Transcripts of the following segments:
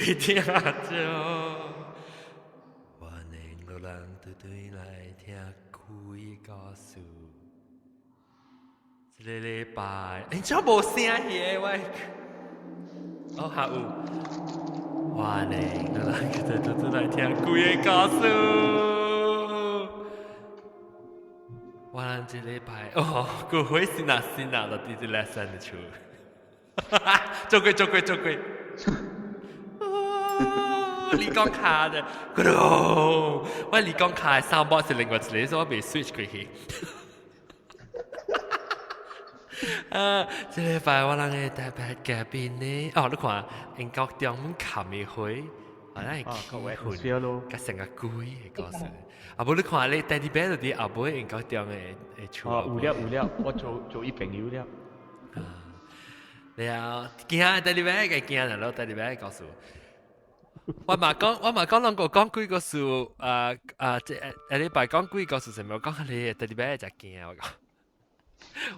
位聽眾，歡迎老人對對來聽鬼故事。這個禮拜，欸，怎無聲去的喂？哦，下有。歡迎老人對對對來聽鬼故事。我人這禮拜，哦，個會是哪是哪了？佇這 lesson 的厝。做鬼做鬼做鬼！你講卡的，咕嚕！我你講卡的 soundboard 是另外一個，所以我未 switch 過去。啊，這禮拜我人的特別嘉賓呢？哦，你看，英國中門冚的花，我咱會氣氛，佮成個鬼的故事。啊，無你看你第二擺就佇後尾英國中的的厝。哦，有了有了，我做做伊朋友了。了，驚第二擺個驚啦，咯，第二擺故事。我嘛講，我嘛講攏個講鬼故事，啊啊，這下禮拜講鬼故事，啥物？我講你第二擺就驚我講。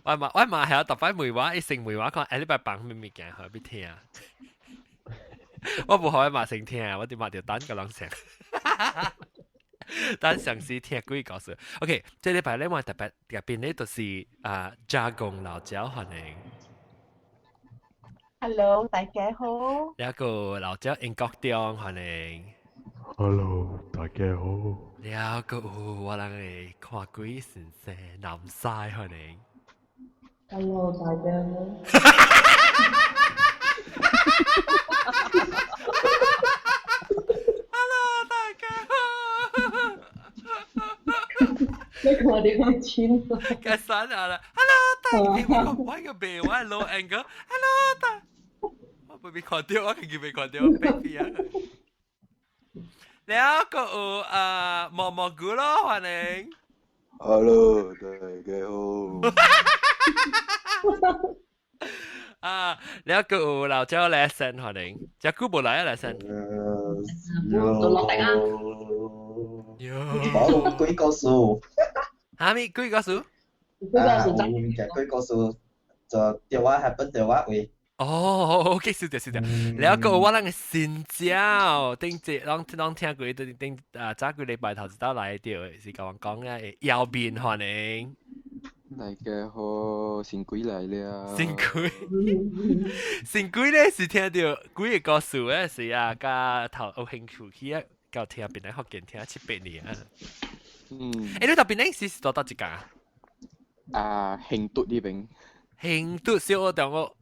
我嘛我嘛係有特擺問我，伊先問我講，下禮拜放啥物件，予欲聽。我無予伊嘛先聽，我佇嘛著等個人先。等嘗試聽鬼故事。OK，這禮拜咧我特別嘉賓咧就是啊，加工老焦歡迎。 Hello，大家好。一個老焦英國中歡迎。 Hello，大家好。了個我人的看鬼先生南西歡迎。 Hello，大家好。 Hello，大家好。你看你好親。該算啦。Hello，大家我我個鼻我 low angle。Hello，大。我未看到，我家己未看到，baby 啊。了個有啊毛毛菇咯，歡迎。 Hello，大家好。啊，了個有老焦 lesson 歡迎，這久無來啊 lesson。做落定啊。冇鬼故事。哈咪鬼故事？鬼故事。啊，鬼故事就電話係本電話位。哦，OK，是的，是的。了個我那個新椒，頂這攏攏聽過，頂頂啊，早幾禮拜頭一道來著，是共我講嘅腰面歡迎。大家好，新鬼來了。新鬼，新鬼咧是聽著幾个故事咧，是啊，佮頭有興趣去啊，到聽檳榔福建聽七八年啊。欸，你到檳榔是住佗一間啊？啊，興都呢邊。興都小學中學。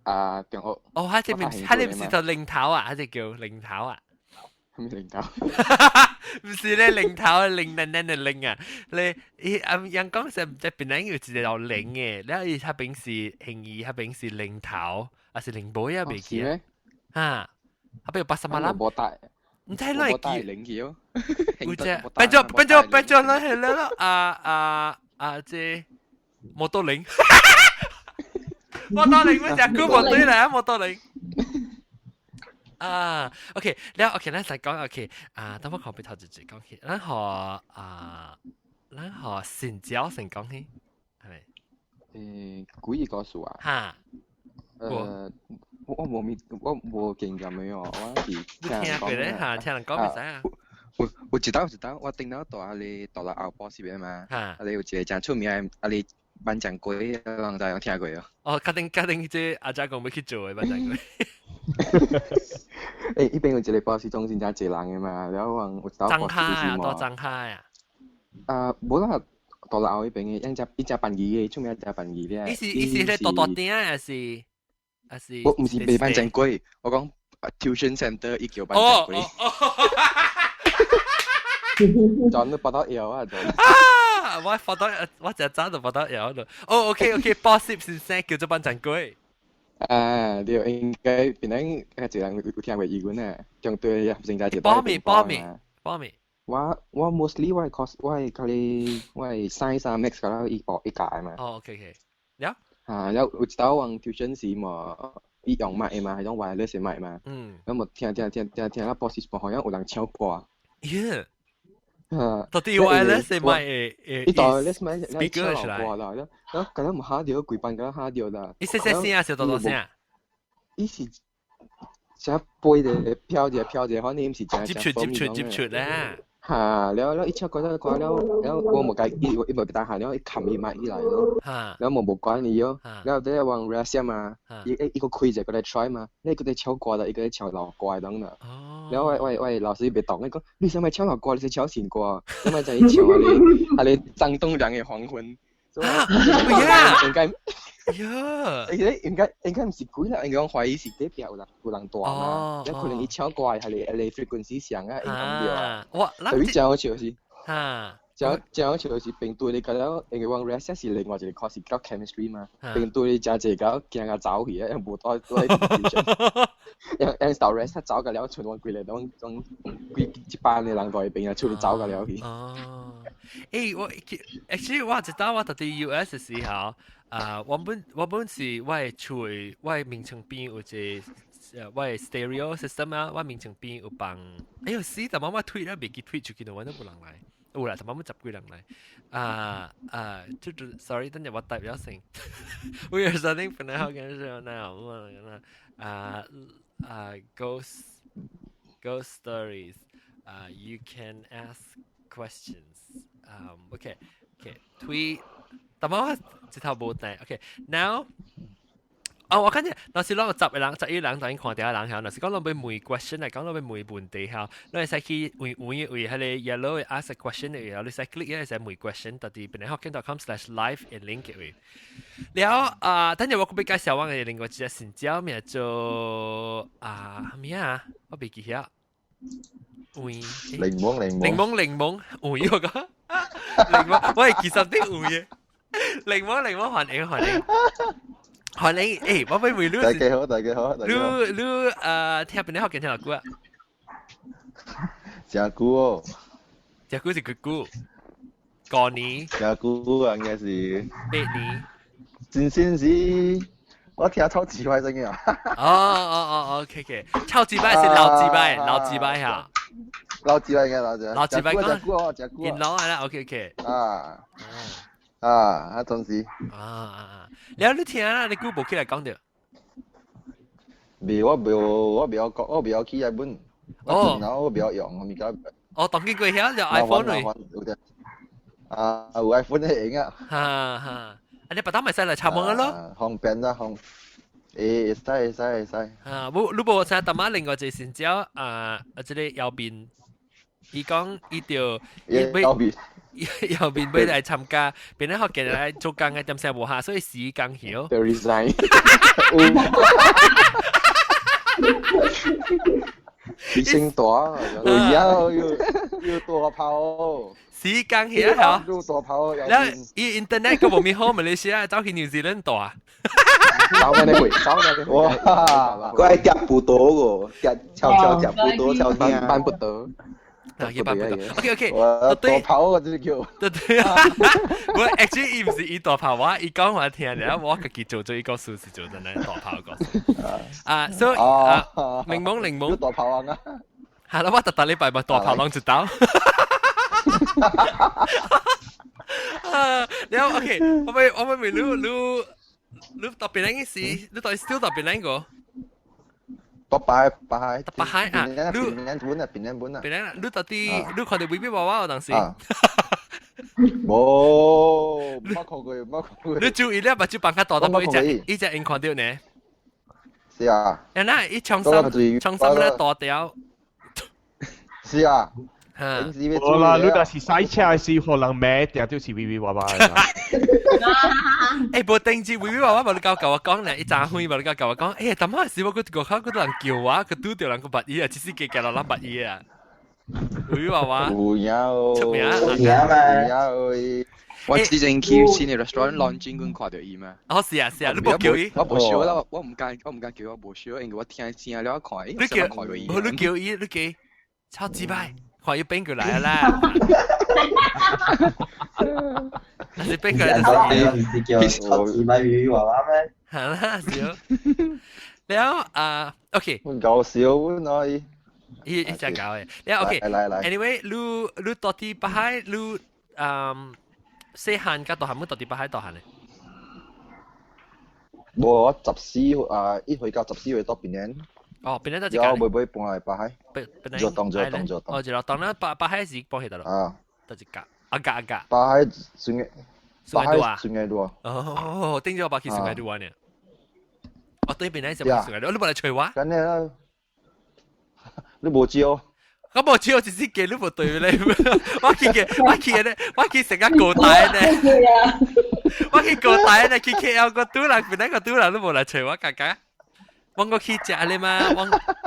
啊，中學。哦，佢這邊，佢哋唔是做領頭啊，佢這叫領頭啊。咩領頭？唔是咧，領頭，領奶奶的領啊！你伊啊，人講是在檳榔有一個叫領的，然後伊彼邊是興義，彼邊是領頭，還是領尾啊？袂記得。哈，彼邊有巴沙馬蘭。無帶。唔知哪會記。領去哦。有隻變咗變咗變咗啦，係啦啊啊啊！這摩托鈴。摩托鈴，我食久無對來啊，摩托鈴。啊，OK，了 OK，咱來講 OK，啊，等我看邊頭一節講起，咱予啊，咱予新椒先講起，係咪？鬼故事啊？哈。我無咪，我無經驗的哦，我是聽人講咧，哈，聽人講袂使啊。有有一道有一道，我頂到蹛咧大樂後補習的嘛，啊咧有一個誠出名的，啊咧萬丈龜，人知有聽過哦？哦，確定確定，這阿姐講欲去做的萬丈龜。欸，彼邊有一個補習中心，誠濟人的嘛，了後有一道漳跤啊，蹛漳跤啊。啊，無啦，大樂後彼邊的，伊食飯魚的，出名食飯魚咧。伊是伊是咧大大鼎還是還是？我毋是賣萬丈龜，我講 tuition center 伊叫萬丈龜。轉都拔到腰啊！啊！我發到我就早就發到腰了。哦，OK OK，補習先生叫做萬丈龜。啊，對，應該檳榔較濟人有聽過伊阮啊，相對也真濟一報名報名報名。我我 mostly 我 course 我係教你我係 science 啊 maths 啦，伊報伊教的嘛。哦，OK OK，了。啊，了有一道往 tuition 時嘛，伊用麥的嘛，彼種 wireless 的麥嘛。咁嘛聽聽聽聽聽，啊補習班好像有人唱歌。耶！啊，到底 wireless 的麥會會伊 wireless 麥 speaker 出來。啦，了敢若毋嚇著，規班敢若嚇著啦。伊細細聲還是大大聲？伊是成飛的飄者飄者，反正毋是真接觸接觸接觸咧。嚇，了了伊唱歌了歌了了，我無共伊伊無當下了，伊冚伊麥起來咯。了我無管伊哦。了底往 rest 嘛，伊伊個開者過來 try 嘛，你閣咧唱歌啦，伊閣咧唱老歌當啦。了我老師袂懂，伊講你啥物唱老歌，你是唱新歌，你咪就伊唱啊你啊你張棟樑的黃昏。啊，呀，應該，呀，應該毋是鬼啦，應該講懷疑是隔壁有人蹛嘛，了可能伊唱歌係你 frequency 上啊，影響到啊。哇，特別真好笑是，真真好笑是平對你覺得，因為阮 rest 是另外一個 course 叫 chemistry 嘛，平對你真濟個驚甲走去啊，因為無帶帶因因到 rest 走個了，剩阮幾個攏攏規一班的人在邊啊，出去走個了去。哦，欸，我 actually 我知道我佇 US 的時候，啊，我本是我的厝的我的眠床邊有一個我的 stereo system 啊，我眠床邊有放，哎喲死，但我推了袂記推出去，我都無人來。有啦，淡薄十幾人來。啊啊，就就 sorry，等陣我代表先。We are starting from now, now 啊啊，ghost stories. You can ask questions. Okay. 推，淡薄我這頭無帶。Okay, now. 哦，我感覺若是攏有十個人、11人當然看著人曉，若是講攏欲問 question 來講攏欲問問題曉，你會使去位位位彼個 yellow ask a question 的位，你使 click 會使問 question，到佇 penanghokkien.com/live 的 link 的位。了啊，等陣我閣欲介紹我的另外一隻新招名做啊咩啊，我袂記遐。位檸檬檸檸檬檸檬位我講，檸檬我係其實啲位嘅，檸檬檸檬歡迎歡迎。歡迎，欸，我欲問你，大家好，大家好，你你聽邊個福建聽偌久啊？誠久哦，誠久是幾久？5年。誠久啊，應該是。 8年。真先是，我聽臭雞掰聲音啊。哦哦哦，OK OK，臭雞掰是老雞掰，老雞掰哈。老雞掰應該老雞。老雞掰講。誠久哦，誠久。電腦啊，OK OK。啊。啊，啊，總之。啊啊啊！了你聽啊，你久無起來講著？未，我袂，我袂曉講，我袂曉起來本。哦。然後我袂曉用，我物件。哦，當見過遐就 iPhone 嚟。啊，有 iPhone 會用啊。哈哈，啊你別當咪使來插網咯。方便啦，方。會使會使會使。啊，無你無聽淡仔另外一個新招啊，啊，這個右邊，伊講伊著右邊。右邊欲來參加，變咧學見來做工嘅點聲無下，所以時工曉。 resign。醫生大，有又又大炮。時工曉嚇。又大炮。แล้ว伊 internet 個無咪好，馬來西亞走去 New Zealand 蹛。走咩你會？走咩你會？哇！佢係夾不到個，夾悄悄夾不到，悄聽。辦不到。啊，一般不到。OK OK，大炮我這叫。對對啊，我 actually 伊毋是伊大炮，我伊講我聽了，我家己做做伊個事是做真係大炮個。啊，所以啊，檸檬檸檬。大炮王啊！係啦，我逐逐禮拜咪大炮攏一刀。啊，了 OK，我欲問你你你特別兩件事，你到底 still 特別兩個？八百八海，八海啊！你平安本啊，平安本啊。平安，你到底你看著微微娃娃有當時？無，冇看過，冇看過。你注意咧，目睭放較大，但伊隻伊隻𪜶看著呢。是啊。啊那伊長衫長衫咧大條。是啊。無啦，你若是駛車時，予人罵，定就是微微娃娃。欸，無定住微微娃娃，無你共我講咧，伊昨昏無你共我講，欸，淡仔時我閣外口閣人叫我，閣拄著人閣捌伊啊，只是加加落人捌伊啊。微微娃娃。有影哦。出名。有影嘛。有影。我之前去新的 restaurant launching 陣看著伊嘛。哦，是啊是啊，你無叫伊？我無燒啦，我毋敢叫我無燒，因為我聽聲了看，你叫，無你叫伊，你叫，超級歹。看伊變過來啦！那是變過來就是是叫超級歹微微娃娃咩？係啦，是哦。了啊，OK。搞笑喏伊。伊伊真搞的。了 OK。來來。 Anyway，你你到佇北海，你嗯細漢佮大漢，你到佇北海大漢的？無，我14歲啊，1歲到14歲到檳城。哦，檳城佗一有間？尾尾搬來巴海。檳做當做當做當。哦，一路當啦，巴海是搬去佗咯？啊。佗一間？啊格啊格。巴海算嘅。順愛路啊？順愛路啊。哦，頂咗我去順愛路啊呢。我對邊咧就順愛路，你無來揣我？咁你你無招。我無招，只是記你無對咧。我去嘅，我去咧，我去成個高大咧。我去高大咧，去 KL 個拄人，邊個拄人都無來揣我，家家。我個去食咧嘛，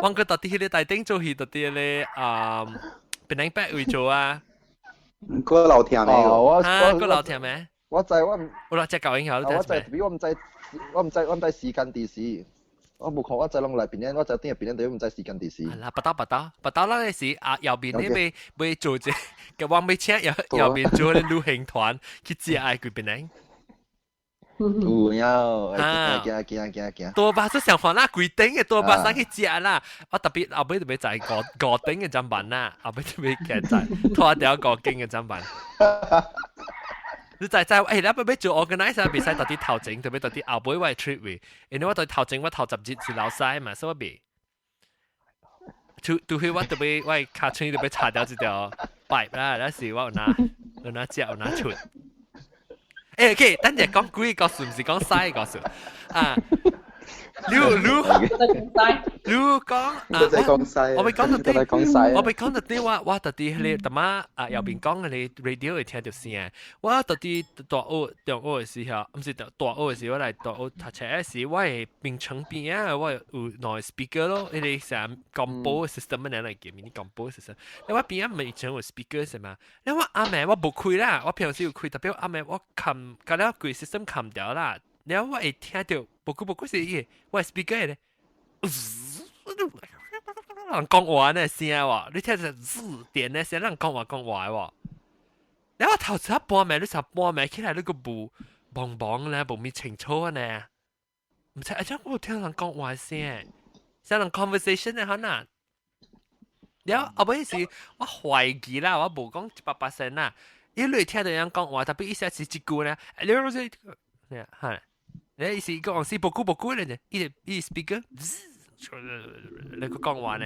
我個到底彼個大頂做戲，到底咧啊，檳城北位做啊。個樓聽咩？哦，我啊，個樓聽咩？我知我我落隻舊影響，我知，比我毋知，我毋知，我毋知時間地時，我無看，我知攏來檳城，我知頂個檳城，但我毋知時間地時。係啦，不到不到不到，咱時啊，右邊咧欲欲做一個，我欲請右右邊做咧旅行團去食愛佢檳城。有影，行行行行行。多巴是上番啦，規頂嘅多巴使去食啦。我特別後尾特別在五五頂嘅砧板啦，後尾特別夾在拖掉五間嘅砧板。你知知，欸，你欲做 organizer 袂使到底頭前，特別到底後尾我 trip 位，因為我對頭前我頭10日是老師嘛，所以我袂。除非我特別我跤喙特別插掉一條 pipe 啦，那是我有哪有哪食有哪出。欸，OK，等陣講鬼故事，毋是講屎故事啊。你你你講啊，我欲講到底，我欲講到底，我到底彼個淡仔啊，右邊講彼個 radio 會聽著聲。我到底大學中學的時候，毋是大學的時，我來大學讀冊的時，我的病床邊仔，我有兩個 speaker 咯，彼個啥廣播 system 按呢來叫，mini 廣播 system。你我邊仔毋是以前有 speaker 是嘛？你我暗暝我無開啦，我平常時有開，特別暗暝我冚，甲了規 system 冚掉啦。了我會聽著，無久無久是伊個，我 speaker 咧，人講話呢聲喎，你聽著滋電的聲，人講話講話喎。了我頭一半暝，你十半暝起來，你閣無茫茫咧，無咪清楚呢。毋知啊，怎我有聽人講話聲，像人 conversation 的可能。了後尾是我懷疑啦，我無講100%啦，因為你聽著人講話，特別意思是一句呢，你嚇。你意思講是無久無久咧，伊伊 speaker，你閣講話呢，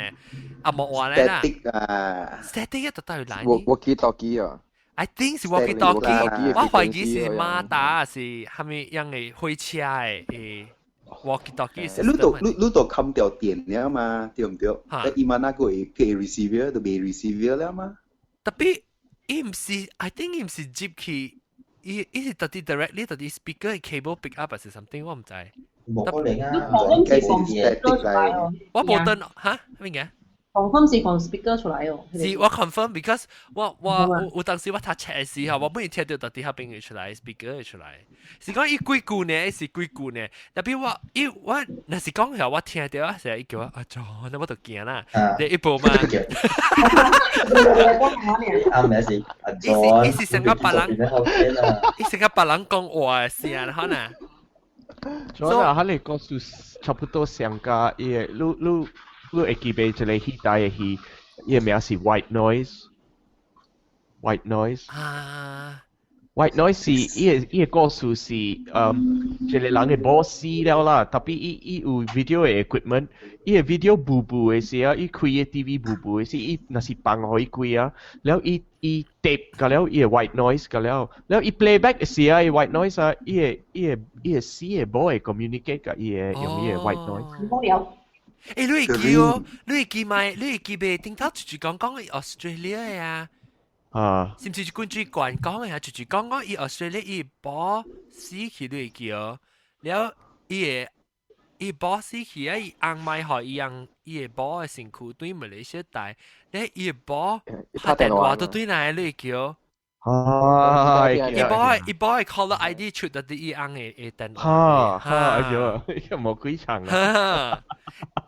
啊無話咧啦。 Static 啊，static 一就對來。我記talkie 啊。 I think 是 walkie talkie，我懷疑是馬達是蝦米樣的火車的誒 walkie talkie。你都你你都冚掉電了嘛，對毋對？伊嘛那個會給 receiver 都袂 receiver 了嘛？特別伊毋是，I think 伊毋是接去。伊伊是到底 directly 到底 speaker cable pick up 還是 something 我毋知。無可能啊！你是從 speaker 出來哦。我無登嚇咩嘅？ confirm 是從 speaker 出來哦。是我 confirm because 我有當時我讀冊的時候，我每聽到到底彼邊會出來 speaker 會出來。是講伊幾句呢？是幾句呢？特別我伊我若是講下我聽到啊，成日伊叫我阿 John，那我就驚啦。你一步嘛？啱咩事？阿 John，伊是成個別人，伊成個別人講話的聲，可能。所以啊，彼個故事差不多上加伊個，你你你會記袂一個戲台的戲，伊個名是 White Noise。White Noise。啊。 White Noise 是伊個故事是，一個人的某死了啦，特別伊伊有 video 的 equipment，伊個 video 布布的時候，伊開個 TV 布布的時，伊若是放予伊開啊，了伊伊 tape 甲了伊個 white noise 甲了，了伊 playback 的時啊，伊 white noise 啊，伊個伊個伊個死的某會 communicate 甲伊個用伊個 white noise。無聊。欸，你會記哦？你會記咪？你會記袂？頂頭一直講講 Australia 的啊。啊，是毋是根據慣講的啊？就是講講伊 Australia 伊某死去，你會記哦？了伊個伊某死去啊！伊翁買予伊翁伊個某的身軀對馬來西亞帶，咧伊個某拍電話都對來，你會記哦？啊，伊某伊某的 caller ID 出到佇伊翁的的電話。哈哈，哎呦，無幾場啊！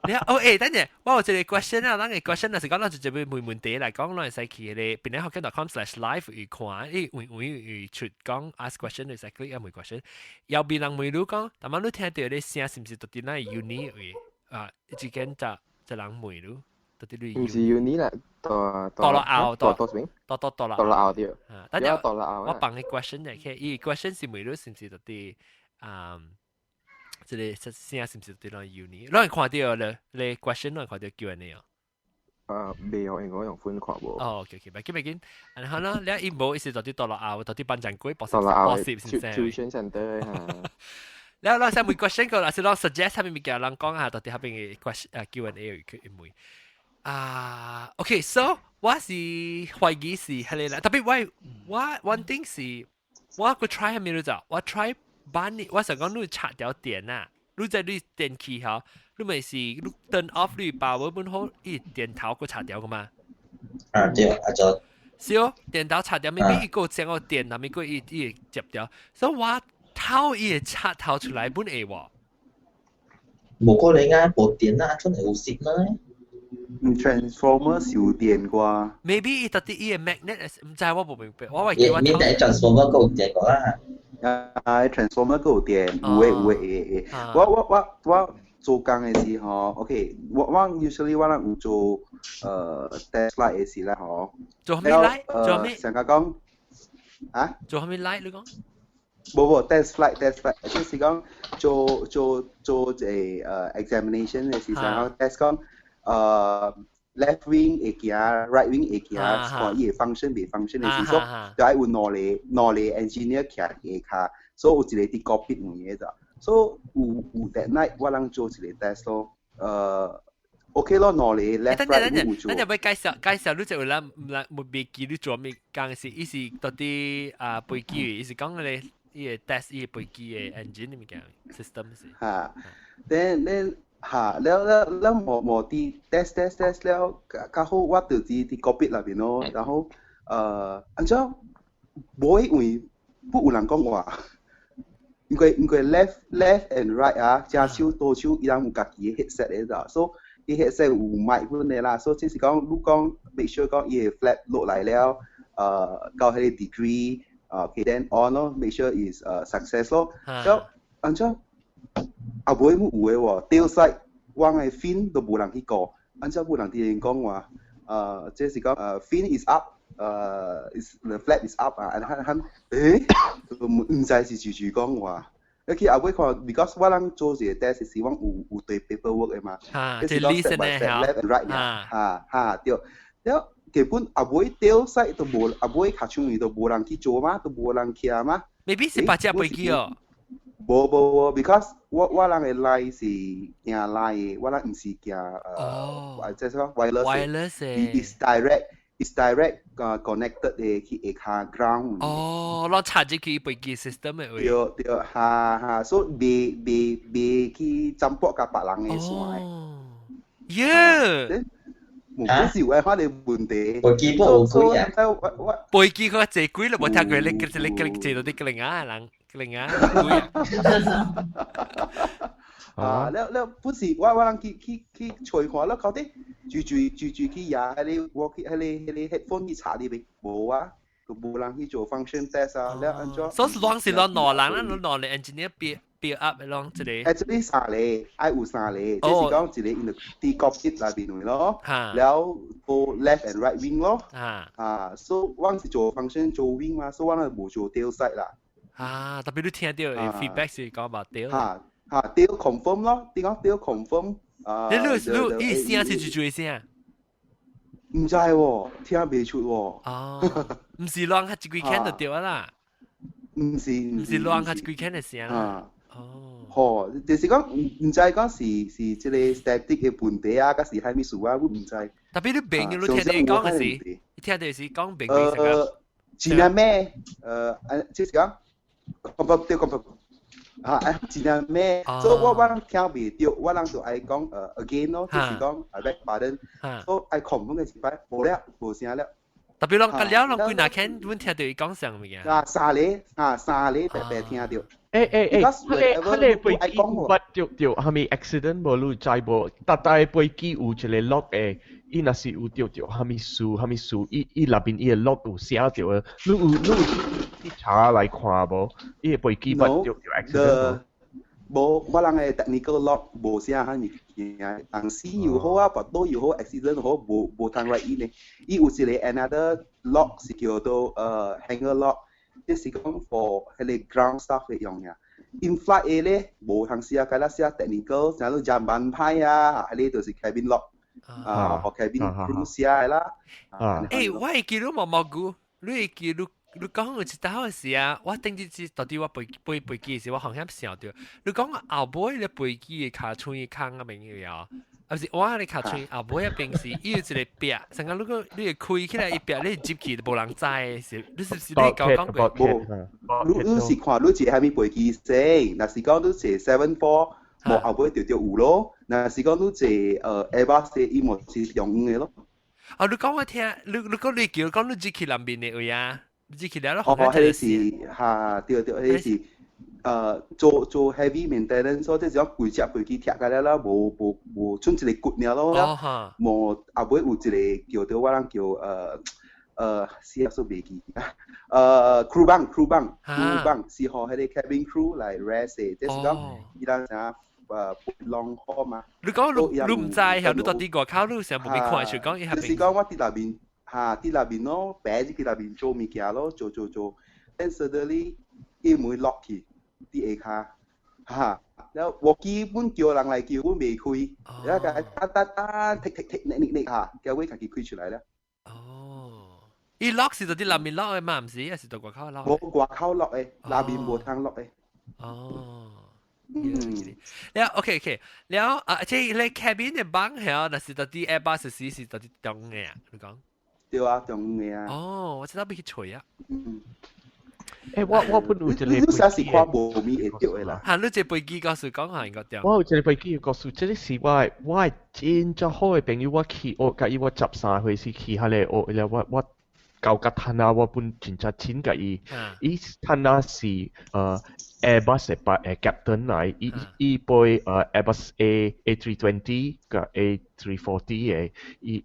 你哦，欸，等陣，我有一個 question 啊，咱個 question 若是講咱直接欲問問題來講，咱會使去彼個檳城福建 .com/live 去看，伊會會會出講 ask question 會使 click 啊問 question。後邊人問你講，但係你聽著彼聲是毋是到底咱 uni 位啊？一間就一人問你，到底你毋是 uni 啦，到到了後，到到邊？到到到了到了後對。啊，等陣到了後。我放個 question 嚟，去，伊 question 是問你是毋是到底啊？這個聲是毋是對咱有呢？咱看到咧，你 question 咱看到 Q&A 啊？啊，未有，因為我用 phone 看無。哦，OK OK，袂緊袂緊。然後呢，你伊無，伊是到底到落後，到底班長鬼，到落後 tuition center 嚇。了咱先問 question 個，還是咱 suggest 啥物物件，咱講下到底下邊嘅 question 啊 Q&A 去問。啊，OK，so 我是懷疑是係個啦，特別我 one thing 是，我個 try 係咩就，我 try 把你，我想講你插掉電啊，你在你電器吼，你咪是你 turn off 你 power 本好，伊電頭個插掉個嘛？啊對，啊就。是哦，電頭插掉，maybe 伊個將個電，那咪個伊伊會接掉，所以我頭伊會插頭出來本會喎。無可能啊，無電啊，真係有線啦。 Transformer 是有電啩？Maybe 伊到底伊個 magnet 毋知我無明白，我話叫我。免得 transformer 夠電個啦。啊，transformer 夠有電，有誒有誒會會。我我我我做工的時候，OK，我 usually 我人有做test flight 的時咧吼。做咩 light？做咩？上個講啊？做咩 light 你講？無無 test flight test flight，就是講做做做一個examination 的時候，test 講left wing 會行，right wing 會行，看伊會 function 未 function 的時候，就愛有兩個兩個 engineer 徛下跤，所以有一個佇 cockpit 位的咋，所以有有 that night 我人做一個 test 咯，OK 咯，兩個 left right 有做。咱就要介紹介紹，你就有咱咱冇別記你做咩講是，伊是到底啊飛機，伊是講個伊個 test 伊個飛機的 engine 物件 system 是。嚇，then then 嚇，了了了無無佇 test test test 了，較好我就佇佇 cockpit 內邊咯，然後按怎無因為不有人講話，因為 left and right 啊，正手左手伊人有家己的 headset 的咋，所以伊 headset 有麥本的啦，所以就是講你講 make sure 講伊個 flap 落來了，到彼個 degree，okay then on 咯，make sure is success 咯，了按怎啊尾有的喎，tail side 我的 fin 都無人去顧，按怎無人佇咧講話，這是講fin is up，is the flap is up 啊，啊哈欸，毋知是住住講話。你去後尾看，because 我人做一個 test 是我有有對 paperwork 的嘛，這是講 step by step left and right 哈哈對，了基本後尾 tail side 都無，後尾尻槍都無人去做嘛，都無人徛嘛。 maybe 是別隻飛機哦。無無無，because 我人的 line 是行 line 的，我人毋是行即係講 wireless。 wireless is direct connected 的去下跤 ground。哦，攞插入去飛機 system 的位。對對，哈哈，所以袂袂袂去浸搏佮別人的線。哦，耶！無本是有愛看的問題。飛機不有鬼啊！飛機佢坐鬼啦，無聽過你你你坐到啲個啊人。另啊，啊，了了，不是我人去去去揣看了，到底住住住住去也彼個我去彼個彼個 headphone 去查入去，無啊，都無人去做 function test 啊，了按怎？所以攏是攏兩人，咱兩個 engineer build build up 攏一個。 Actually 三個，愛有三個，就是講一個 in the 佇 cockpit 內面咯，了個 left and right wing 咯，啊，所以我是做 function 做 wing 嘛，所以我係無做 tail side 啦。啊，特別你聽到 feedback 是講話對。嚇嚇對 confirm 咯，點講對 confirm 啊？你你伊聲是住住聲？毋知喎，聽袂出喎。哦，毋是亂較一幾間就對啦。毋是毋是亂較一幾間的聲啦。哦。吼，就是講毋知講是是這個 static 的問題啊，抑是啥物事啊，我毋知。特別你朋友你聽到講的是，你聽到是講朋友真正咩？就是講。講對講啊，真正咩？所以我人聽袂著，我人就愛講again 咯，就是講 I beg pardon，所以愛 confirm 的一擺，無了，無聲了。特別攏個了，攏幾若聽，阮聽到伊講啥物件？啊，三個啊，三個白白聽著。欸欸欸，彼個飛機有捌著著啥物 accident 無？你知無？逐台飛機有一個 log 的，伊若是有著著啥物事，啥物事，伊伊內邊伊個 log 有寫著的，你有去查來看無？伊個飛機捌著著 accident 無？無，我人的 technical log 無寫啥物件，人死又好啊，跋倒又好，accident 又好，無無通 write in 的。伊有一個 another log 是叫做hangar log，這是講 for 彼個 ground staff 的用嘅。in flight 的咧，無通寫，該啦寫 technical，像你講班牌啊，彼個就是 cabin log 啊，予 cabin crew 寫的啦。啊，欸，我會記你毛毛菇，你會記你你講有一道的時啊，我頂一次到底我飛飛飛機的時，我好像想著，你講後尾咧飛機的尻川空啊邊有啊，啊是我咧尻川後尾一邊是伊有一個壁，成個如果你會開起來，伊壁你入去就無人知的是，你是不是你講講過？無，你你是看你坐啥物飛機先，若是講你坐 74，無後尾就著有咯。若是講你坐Airbus，伊嘛是中央的咯。哦，你講我聽，你你講你叫講你入去南邊的位啊？入去了咯。哦，彼個是哈，對對，彼個是做做 heavy maintenance，所以即是講規隻飛機拆開了啦，無無無剩一個骨爾咯，無後尾有一個叫做我人叫死啊，煞袂記，crew bunk crew bunk crew bunk 是予彼個 cabin crew 來 rest 的，即是講伊人啥long haul 嘛。你講你你毋知，曉你到底外口你成無去看就講伊就是講我佇內面，哈，佇內面咯，白入去內面做物件咯，做做做，then suddenly 伊門落去，佇下跤，哈，了我基本叫人來叫，阮袂開，了共噠噠噠，踢踢踢，捏捏捏下，結尾家己開出來了。哦，伊 lock 是佇內面 lock 的嘛，毋是，還是佇外口 lock？無外口 lock 的，內面無通 lock 的。哦。嗯，了 OK OK，了啊，這個 cabin 的 bunk 曉，若是佇 Airbus 時是佇中的啊，你講？對啊，中的啊。哦，我知道欲去揣啊。嗯。欸，我我本有一個你啥是看無物會著的啦？哈，你這飛機故事講下應該對。我有一個飛機故事，這個是我我真正好的朋友，我去學共伊我13歲時去彼個學了，我我交甲趁啊，我本真正親共伊。伊趁啊是Airbus 的captain 來，伊伊飛Airbus A320佮 A340 的，伊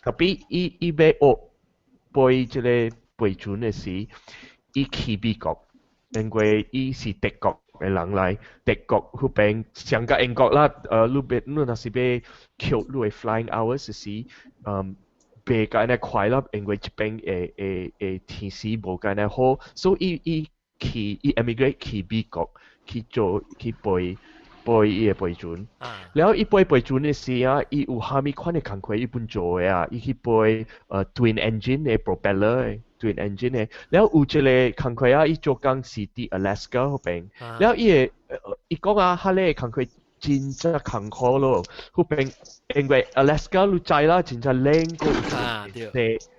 tapi 伊伊欲學飛這個飛船的時，伊去美國，因為伊是德國的人來，德國彼邊上佮英國啦，你欲你若是欲扣你的 flying hours 時，袂共按呢快啦，因為這邊的的的天時無共按呢好，所以伊去伊 emigrate 去美國去做去飛飛伊的飛船。了伊飛飛船的時啊，伊有蝦米款的工課伊本做的啊，伊去飛twin engine 的 propeller 的 twin engine 的，了有一個工課啊，伊做工是佇 Alaska 彼邊，了伊的伊講啊，彼个工課真正艱苦咯，彼邊因為 Alaska 你知啦，真正冷閣有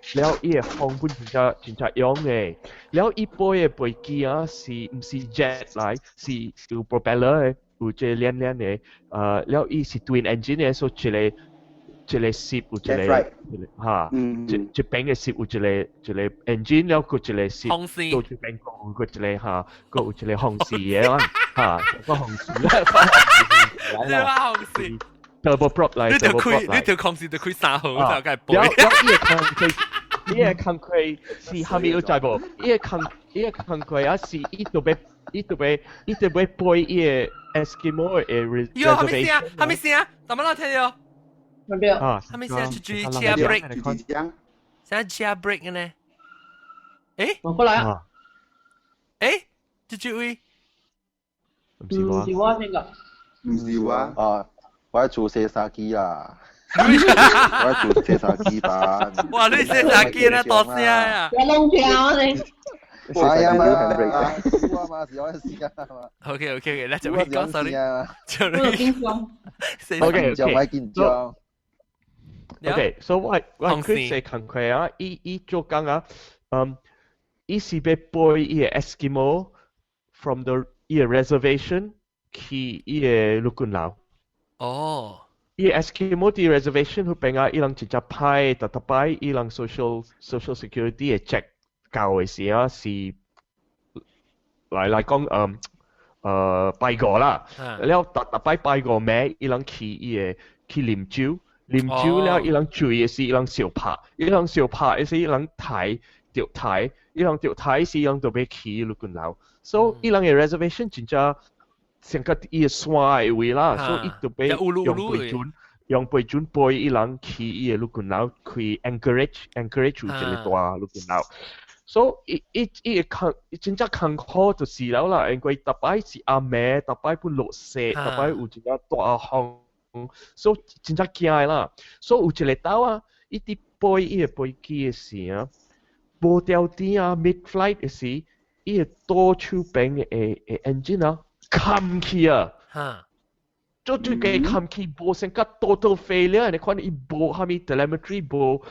雪，了伊的風本真正真正勇的，了伊飛的飛機啊是毋是 jet 來，是有 propeller 的，有這個連連的，了伊是 twin engine 的，所以一個一個攝有一個哈，一一邊的攝有一個一個 engine，了閣一個攝倒一邊閣有閣一個哈，閣有一個風扇的啊，哈，個風扇，來啦，風扇，turbo prop 來，你著開，你著空時就開三號就該飛。了了，伊個工課，伊個工課是蝦米你知無？伊個工伊個工課啊是伊著欲伊著欲伊著欲飛伊個 Eskimo 的 reservation。喲，蝦米聲？蝦米聲？怎麼啦聽著？啊，蝦米聲？出去車 brake，啥車 brake 呢？欸，我過來啊！欸，這這位，唔是我，唔是我那個，唔是我啊，我喺做洗衫機啊，我喺做洗衫機吧。哇，你洗衫機咧大聲啊！我攏聽你。係啊嘛，我嘛是我試啊嘛。 OK OK OK，來就會講 sorry，就你。 OK 就咪緊張。 OK，所以我我佢寫工課啊，伊伊做工啊，嗯，伊是欲飛伊個 Eskimo from the 伊個 reservation 去伊個陸軍樓。哦。伊個 Eskimo 佇 reservation 彼邊啊，伊人真正歹，逐逐擺伊人social security 的 check 到的時啊，是來來講，嗯，拜五啦，了逐逐擺拜五暝，伊人去伊個去啉酒。啉酒了，伊人醉的時，伊人相拍，伊人相拍的時，伊人刣著刣，伊人著刣時，伊人就欲去陸軍樓。所以伊人的 reservation 真正像個伊個山的位啦，所以伊就欲用飛船，用飛船飛伊人去伊個陸軍樓，去 Anchorage，Anchorage 有一個大陸軍樓。所以伊伊伊會艱真正艱苦就是了啦，因為逐擺是暗暝，逐擺本落雪，逐擺有真正大風，所以真正驚的啦。所以有一个晝啊，伊佇飛伊个飛機的時啊，無條電啊，mid flight 的時，伊个左手邊的 engine 啊，冚去啊！做最嘅冚去無成個 total failure，你看伊無蝦米 telemetry，無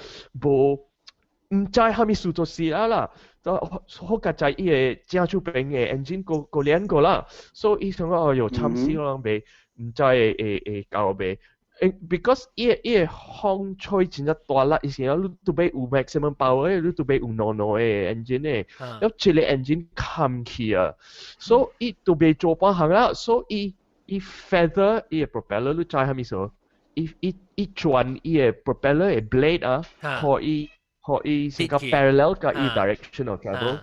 無毋知蝦米事做事啦啦，就好佳哉伊个正手邊的 engine 個個連過啦，所以伊想講哎喲慘死我人袂毋知會會會到未？because 伊个伊个風吹真正大力，伊時啊你都欲有 maximum power，你都欲有兩兩個 engine 的，了一個 engine 冚去啊，所以伊都袂做半項啦，所以伊 feather 伊個 propeller 你知蝦米意思？伊伊伊轉伊個 propeller 的 blade 啊，予伊予伊成個 parallel 佮伊 direction of travel，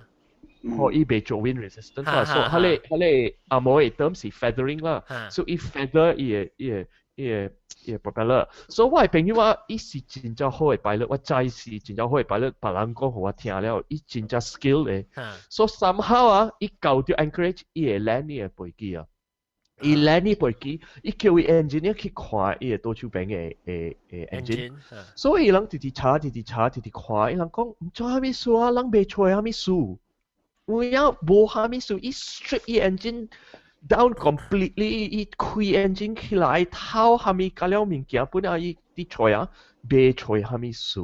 予伊袂做 wind resistance 啦。所以彼个彼个紅毛的 term 是 feathering 啦，所以伊 feather 伊個伊個伊個伊個 propeller。所以我的朋友啊，伊是真正好的 pilot，我知是真正好的 pilot，別人講予我聽了，伊真正 skill 的。所以 somehow 啊，伊到著 Anchorage，伊會 land 伊個飛機啊。伊 land 伊飛機，伊叫伊 engineer 去看伊個左手邊的的的 engine，所以伊人直直查，直直查，直直看，伊人講毋知蝦米事啊，人袂揣蝦米事，有影無蝦米事，伊 strip 伊 engine down completely，伊開 engine 起來，偷蝦米加了物件，本來伊佇揣啊，袂揣蝦米事，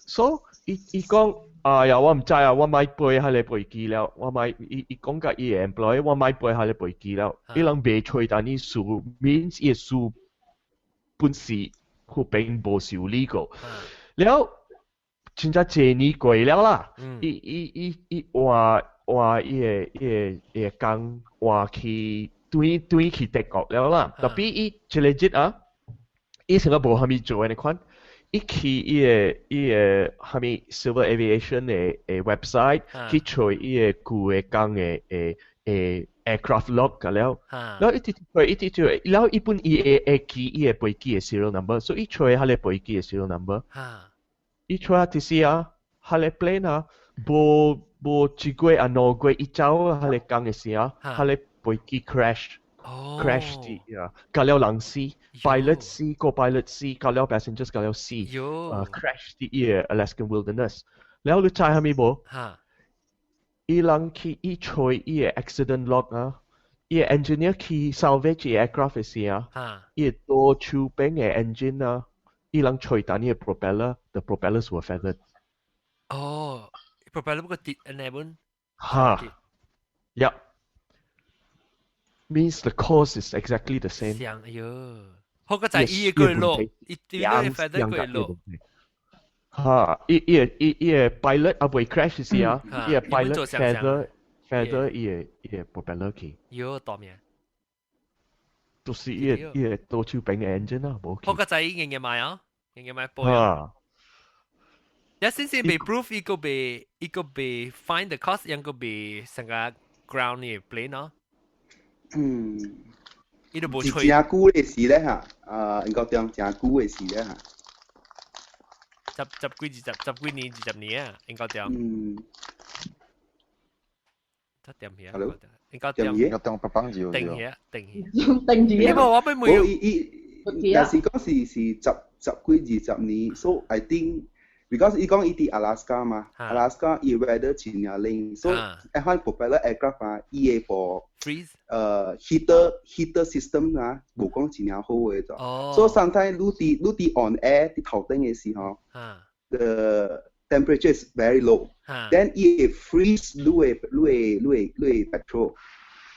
所以伊伊講。哎呀，我毋知啊，我莫飛彼个飛機了，我莫伊伊講共伊個 employee，我莫飛彼个飛機了。伊人袂揣但伊事，means 伊個事本是彼邊無修理過。了，真正濟年過了啦，伊伊伊伊換換伊個伊個伊個工換去轉轉去德國了啦。特別伊一個日啊，伊成個無蝦米做按呢款。伊去伊個伊個蝦米 Civil Aviation 的的 website 去揣伊個舊的工的的的 aircraft log 個了，了伊直揣伊直揣，了伊本伊會會記伊個飛機的 serial number，所以伊揣彼个飛機的 serial number，伊揣啊就是啊，彼个 plane 啊，無無一個月啊兩個月伊走彼个工的時啊，彼個飛機 crash。crash 佇呀，共了人死，pilot 死，co-pilot 死，共了 passengers 共了死，crash 佇伊個 Alaskan wilderness。了你知蝦米無？伊人去伊揣伊個 accident log 啊，伊個 engineer 去 salvage 伊 aircraft 的時啊，伊個左手邊的 engine 啊，伊人揣到伊個 propeller，the propellers were feathered。哦，propeller 不過跌按呢本。哈，yeah。means the cause is exactly the same。像哎喲，好個在伊個落，伊伊個 feather 個落。哈，伊伊個伊伊個 pilot 啊未 crash 時啊，伊個 pilot feather feather 伊個伊個 propeller 去。喲，大命。就是伊個伊個左手邊嘅 engine 啊，無。好個在伊硬硬買啊，硬硬買波啊。一先先被 proof 伊個被伊個被 find the cause，應個被成個 ground 嘅 plane 咯。嗯，伊都無是真久的事咧嚇，啊，應該講真久的事咧嚇。十十幾二十十幾年二十年啊，應該講。嗯。得點起啊？ Hello？應該點？應該當白板字。定起啊，定起。定住啊！因為我俾每伊伊，但是講是是十十幾二十年，so I think。because 伊講伊佇 Alaska 嘛，Alaska 伊 weather 真正冷，所以一款 propeller aircraft 啊，伊個部 freeze heater heater system 啊，無講真正好的就，所以 sometimes 你佇你佇 on air 佇頭頂的時候，the temperature is very low，then 伊會 freeze 你的你的你的你的 petrol。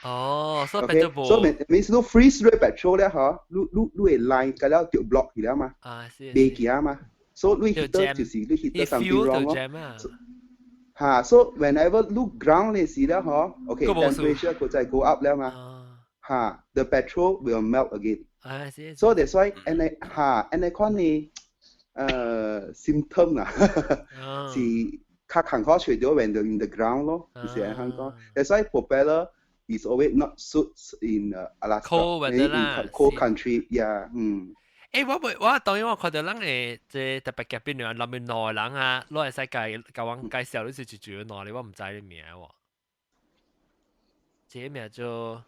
哦，所以 petrol 所以 means 你 freeze 你 petrol 咧嗬，你你你的 line 個了就 block 起了嘛，袂行嘛。所以你 heater 就是你 heater something wrong 咯。嚇，so whenever 你 ground 嘅時咧，嗬，OK temperature 佢再 go up 了嘛，嚇，the petrol will melt again。啊，是。 So that's why 按呢嚇，按呢款呢，symptom 啊，是較艱苦揣著 when in the ground 咯，就是按樣講。That's why propeller is always not suits in Alaska, cold weather 啦 in cold country, yeah，嗯。我未我當然我看到人誒，這特別夾邊兩內面兩人啊，攞會使介共我介紹你是一住哪裡，我毋知你名喎。這個名做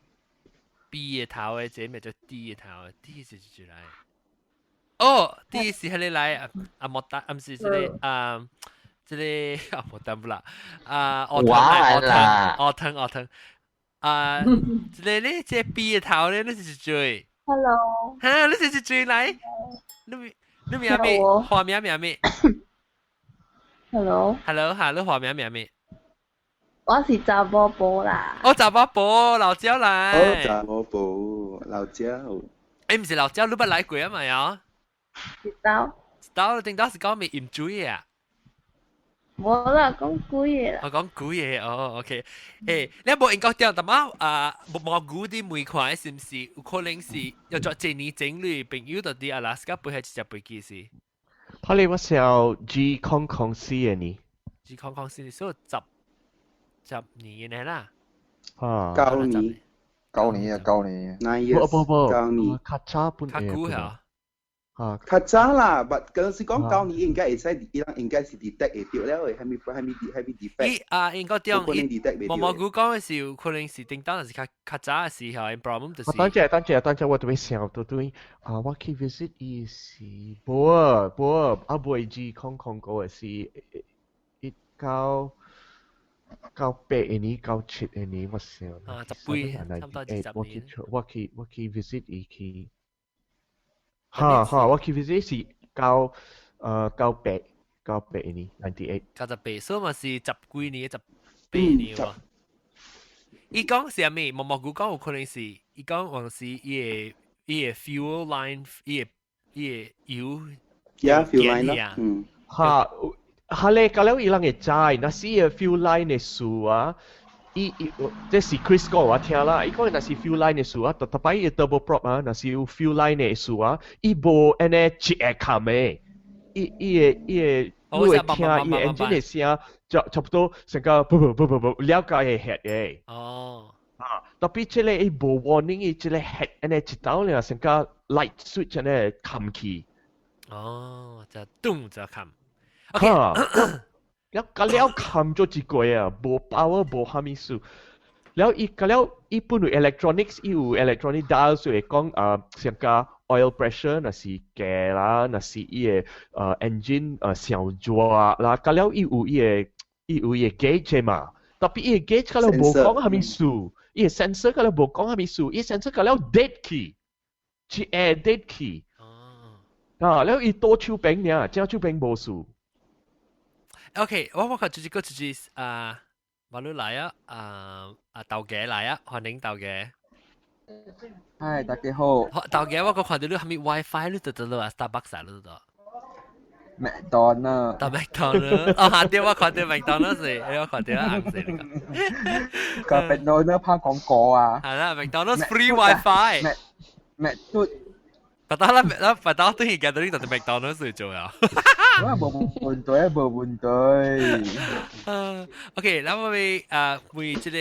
B 的頭的，這個名做 D 的頭的，D 是一住來。哦，D 是彼个來啊啊莫達，啊毋是這个啊，這个啊莫達不啦，啊學堂學堂學堂學堂啊，這个咧這個 B 的頭咧，你是一住？ Hello，哈，你是一住來？你你名咩？花名名咩？Hello。 Hello，哈，你花名名咩？我是查某婆啦。哦，查某婆，老椒來。哦，查某婆，老椒。欸，毋是老椒，你捌來過啊嘛？呀？一道。一道，頂當是講未飲水啊？無啦，講鬼的啦。我講鬼的，哦，OK。欸，你無應該掉，但嘛啊，無菇啲每塊是毋是有可能是要做一年前你朋友到佇阿拉斯加飛彼一隻飛機是？睇你我小 G 空空四的呢 G 空空四，所以1010年的啦。啊， 9年，9年啊，9年。 9 years，不不不，9年。較早本較久嚇。啊，較早啦，但嗰陣時講9年應該會使，伊人應該是 detect 會著了的，係咪係咪係咪 defect？伊啊，應該點？可能 detect 毛毛菇講的是有可能是頂當是較較早的時候，problem 就是。等陣等陣等陣，我特別想到對啊，我去 visit 伊是無啊無啊，啊未 G 009的是1998年、97年，我想。啊，十幾，差唔多20年。我去 visit 伊去。哈哈，我去 visit 是98年，98。98，所以嘛是十幾年、18年喎。伊講是啥物？毛毛菇講有可能是，伊講還是伊个 fuel line，伊个油。 Yeah, fuel line 啦。嗯。哈，哈咧，到了伊人會知，若是伊個 fuel line 的事啊，伊伊，這是 Chris 講我聽啦，伊講若是 fuel line 的事啊，特特擺伊個 turbo prop 啊，若是有 fuel line 的事啊，伊無按呢一下冚的，伊個，你會聽伊個 engine 的聲，就差不多成個噗噗噗噗噗了解會嚇的。哦。啊，特別這個伊無 warning，伊這個嚇按呢一刀了，成個 light switch 按呢冚去。哦，就咚就冚。哈，了甲了冚咗一個啊，無 power 無蝦米事。了伊甲了伊本來 electronics 伊有 electronic dial 就會講啊，上個 oil pressure 若是低啦，若是伊個engine 傷熱啦，甲了伊有伊個 gauge 嘛。特別伊個 gauge 甲了無講蝦米事，伊個 sensor 甲了無講蝦米事，伊 sensor 甲了 dead 去，一下 dead 去。啊，了伊倒手邊爾，正手邊無事。 OK，我看就是個就是啊，馬路來啊，啊啊豆家來啊，歡迎豆家。嗨，大家好。豆家，我個看到你係咪 WiFi 你得得咯啊，Starbucks 啊，你得。麥當勞。到麥當勞，哦，下啲我看到麥當勞是，我看到紅色呢個。個麥當勞拍廣告啊。係啦，麥當勞 free WiFi。麥麥嘟。不得啦，啦，不得對而家都呢度麥當勞是做啊。我無問題，無問題。啊，OK，那我們啊，為這個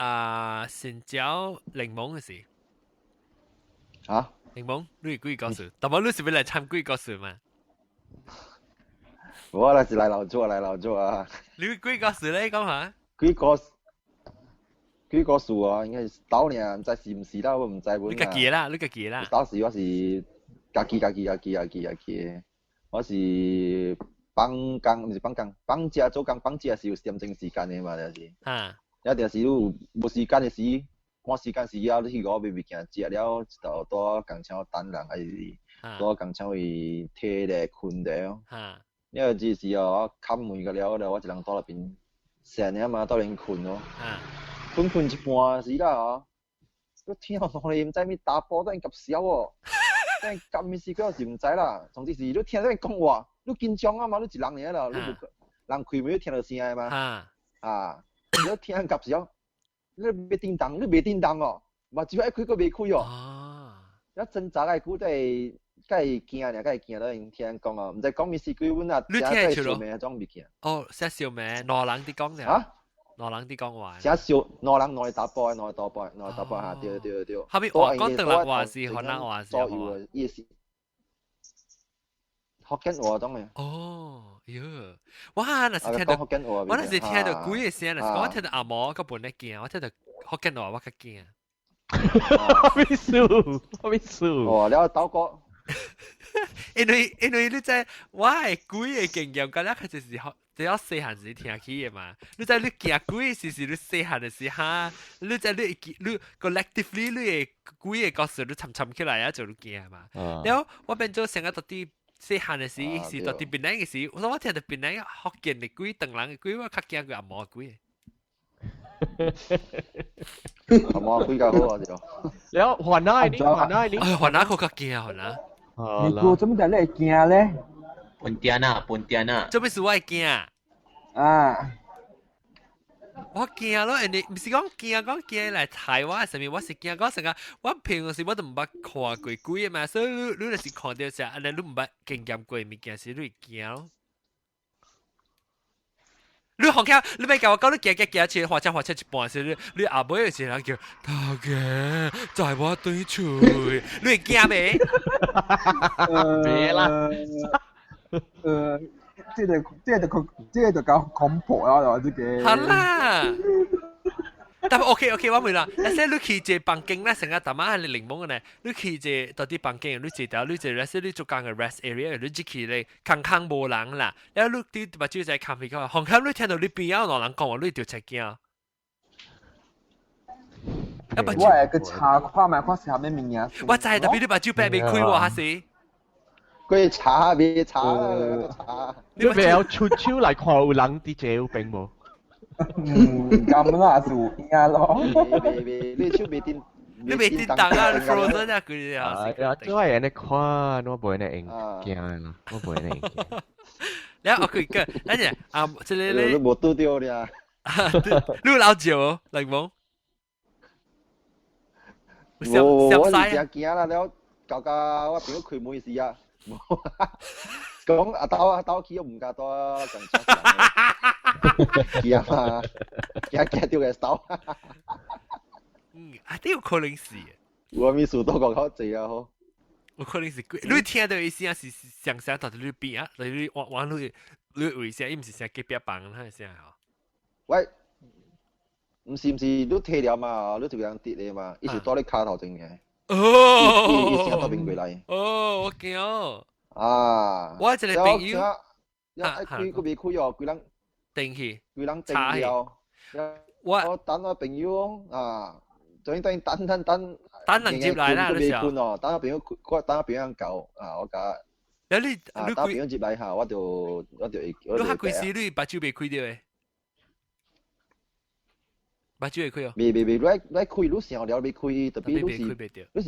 啊，新椒檸檬的事。啊？檸檬，你是幾個事？但係你是要來參幾個事嘛？我那是來老做，來老做啊！你幾個事咧？講下。幾個？幾個數啊？應該是到呢，毋知是毋是啦，我毋知本。你家己啦，你家己啦。當時我是家己家己家己家己家己，我是放工，毋是放工，放假做工，放假是有點鐘時間的嘛，就是。啊。一定是你有無時間的時，趕時間時了，你去外買物件食了，就蹛工廠等人，還是蹛工廠位體咧睏咧。了這時候我敲門個了了，我一人蹛內邊，醒了嘛，蹛內邊睏咯。睏睏一半時啦吼，我聽到兩個毋知咩查埔在𠊎笑哦，在𠊎物事佢是毋知啦。總之是你聽到𪜶講話，你緊張啊嘛，你一人爾啦，你無人開門你聽到聲的嘛。啊，你聽𠊎笑，你袂叮當，你袂叮當哦，嘛只愛開閣袂開哦。一掙扎個久，才會才會驚爾，才會驚到𪜶聽講哦，毋知講物事鬼阮啊，你聽出咯？彼種物件。哦，寫笑名，兩人佇講爾。啊？兩人佇講話。寫笑，兩人兩個查埔，兩個查埔，兩個查埔嚇，對對對。後面話講唐人話是河南話是左右的意思。福建話種嘅。哦，喲，我若是聽到，我若是聽到鬼嘅聲，若是講我聽到紅毛，我本來驚，我聽到福建話我較驚。咩事？咩事？哦，了鬥過。因為你知我係鬼嘅經驗，敢若就是只要細漢時聽起嘅嘛。你知你驚鬼時是你細漢的時哈，你知你你 collectively 你會鬼嘅故事你沉沉起來啊，就你驚嘛。然後我變做成個到底細漢的時是到底檳榔嘅時，我說我聽到檳榔福建的鬼、唐人的鬼，我較驚過紅毛鬼。紅毛鬼較好啊，就。了，還哪你？還哪你？哎，還哪個較驚還哪？你估做咩你會驚咧？ Pontianak, Pontianak。做咩事我會驚？啊！我驚咯，人哋毋是講驚，講驚來台灣啥物，我是驚講成個，我平常時我都毋捌看過鬼嘛，所以你你若是看著啥，按呢你毋捌經驗過物件時，你會驚咯。你放開，你欲共我講，你行行行去，火車火車一半時，你你後尾有一個人叫頭家，載我轉厝，你會驚袂？別啦。這個這個就較恐怖啦，這個。好啦。但係 OK OK，我問啦，那些你去一個房間咧，成個淡仔係檸檬嘅呢，你去一個到底房間，你坐條，你坐那些你做工嘅 rest area，你入去咧，空空無人啦，然後你佇目睭在咖啡館，房間你聽到你邊仔有人講話，你就會驚。我會去查看覓看是啥物物件。我知，特別你目睭閉袂開喎，還是？佢查未查查。你袂曉出手來看有人佇這有邊無？嗯，咁啦是有影咯。未未，你手未叮，你未叮當啊？你 frozen 啊？佢啊！啊，做係按呢看，我袂按呢用驚啦，我袂按呢用驚。然後佢個，等陣啊，這個咧，你無拄著咧。你有老酒嚟無？無，我是真驚啦！了，搞到我朋友開門時啊，講阿兜阿兜去，我毋敢帶共車驚啊！驚驚著個手。嗯，啊，這有可能是。我咪數多個較濟啊！吼。有可能是鬼，你聽到伊聲是聲聲到佇你邊啊，佇你往往你你位聲，伊毋是聲隔壁房那聲吼。喂，毋是毋是，你提了嘛？你一個人佇咧嘛？伊是蹛你跤頭前嘅。哦。伊聲倒邊過來。哦，我驚。啊！我一個朋友，愛開閣未開哦，規人定去，規人定了。我我等我朋友啊，等等等等等。等人接來啦，你未困哦，等我朋友，我等我朋友到啊，我共。有你，你等朋友接來下，我就會。你較幾時你目睭袂開著的？目睭會開哦？未未未，你你開，你想了未開，特別你是你是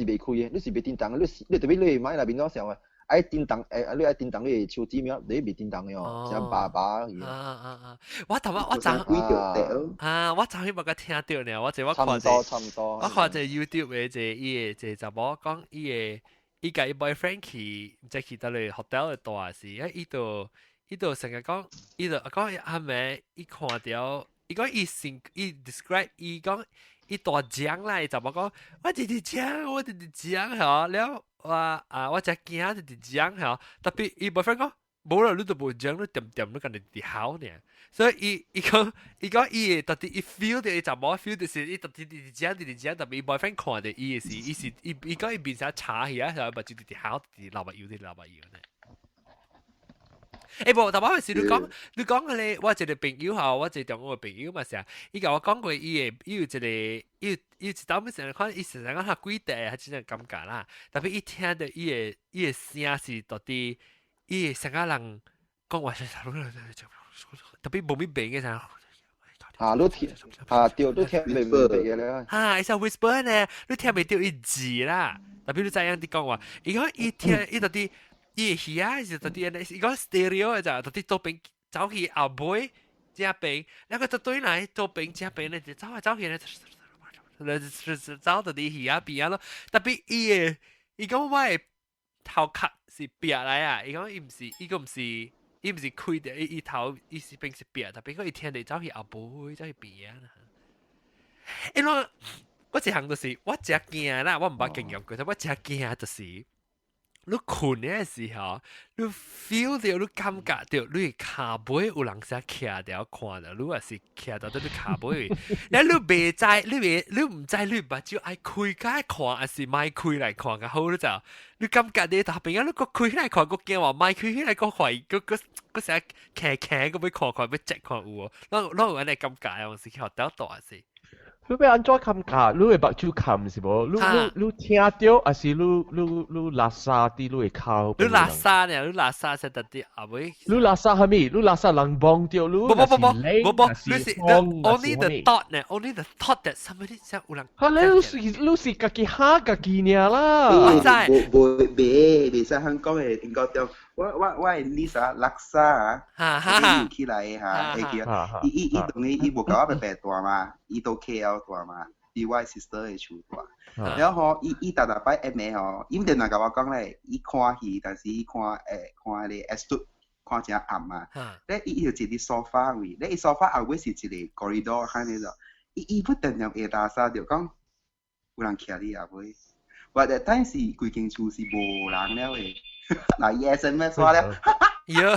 袂開的，你是袂叮當，你是你特別你買內面怎想啊？愛叮當，誒，你愛叮當你的手指咩？你袂叮當的哦，像爸爸。啊啊啊！我頭我昨啊，我昨昏捌共聽著呢，我這我看者，差唔多，我看者 YouTube 的一個伊的一個查某講伊的，伊共伊 boyfriend 去，毋知去佗落 hotel 的蹛時，啊，伊就伊就成日講，伊就講阿妹，伊看著，伊講伊先伊 describe，伊講伊大獎啦，伊查某講，我直直講，我直直講吼，了。我啊，我真驚直直講吼，特別伊 boyfriend 講，無啦，你都無講，你恬恬你干焦直吼爾。所以伊伊講伊講伊會到底伊 feel 著伊查某 feel 就是伊到底直直講直直講，特別伊 boyfriend 看著伊的時，伊是伊伊講伊面啥查起啊，目睭直直吼，直直流目油，直流目油呢。欸無，淡薄是你講，你講彼個，我一個朋友吼，我一個中國的朋友嘛是啊，伊共我講過，伊會伊有一個，伊有伊有一當時看，伊實在講較鬼地，還真正感覺啦。特別伊聽著伊的伊的聲是到底，伊會成個人講話是特別無物變的啥。啊，你聽啊，對，你聽袂袂嘅咧。啊，伊聲 whisper 呢，你聽袂著伊字啦。特別你知影佇講話，伊講伊聽伊到底。伊的耳仔是到底按呢，伊講 stereo 的咋，到底左邊走去後尾這邊，那個就對來左邊這邊咧，就走來走去咧，走到佇耳仔邊仔咯。特別伊的，伊講我的頭殼是煏來啊，伊講伊毋是，伊講毋是，伊毋是開著，伊伊頭伊是邊是煏，特別講伊聽著走去後尾走去邊仔啦。因為我一項就是我誠驚啦，我毋捌經驗過，但我誠驚就是。你睏的時候，你 feel 到你感覺到你跤尾有人寫徛著看著，你也是徛到你跤尾，然後你袂知，你袂你毋知你目睭愛開開看，還是莫開來看較好？你就你感覺你特別啊，你閣開起來看，閣驚話莫開起來閣懷疑，閣閣閣成徛徛閣欲看看欲 check 看有無？攏攏有按呢感覺啊，有時去學到大時。你欲按怎感覺？你的目睭冚是無？你你你聽著，還是你你你垃圾佇你的口？你垃圾呢？你垃圾是特啲後尾。你垃圾啥物？你垃圾人望著你？無無無無無無，你是 only the thought 呢？Only the thought that somebody 想有人。哈！你是你是家己嚇家己爾啦。我知。無無袂袂使香港的英國中，我我我的 niece 啊，垃圾啊，伊起來的哈，會記啊。伊伊伊當伊伊無共我白白蹛嘛，伊佇 KL 蹛嘛，佇我 sister 的厝蹛。然後吼，伊伊逐逐擺暗暝吼，伊毋定來共我講咧，伊看戲，但是伊看欸看彼個 S2 看誠暗嘛。咧伊伊就坐佇沙發位，咧伊沙發後尾是一個 corridor 看呢個，伊伊不定定會垃圾就講有人徛佇後尾。我 that time 是規間厝是無人了的，嗱伊 SMS 我了，喲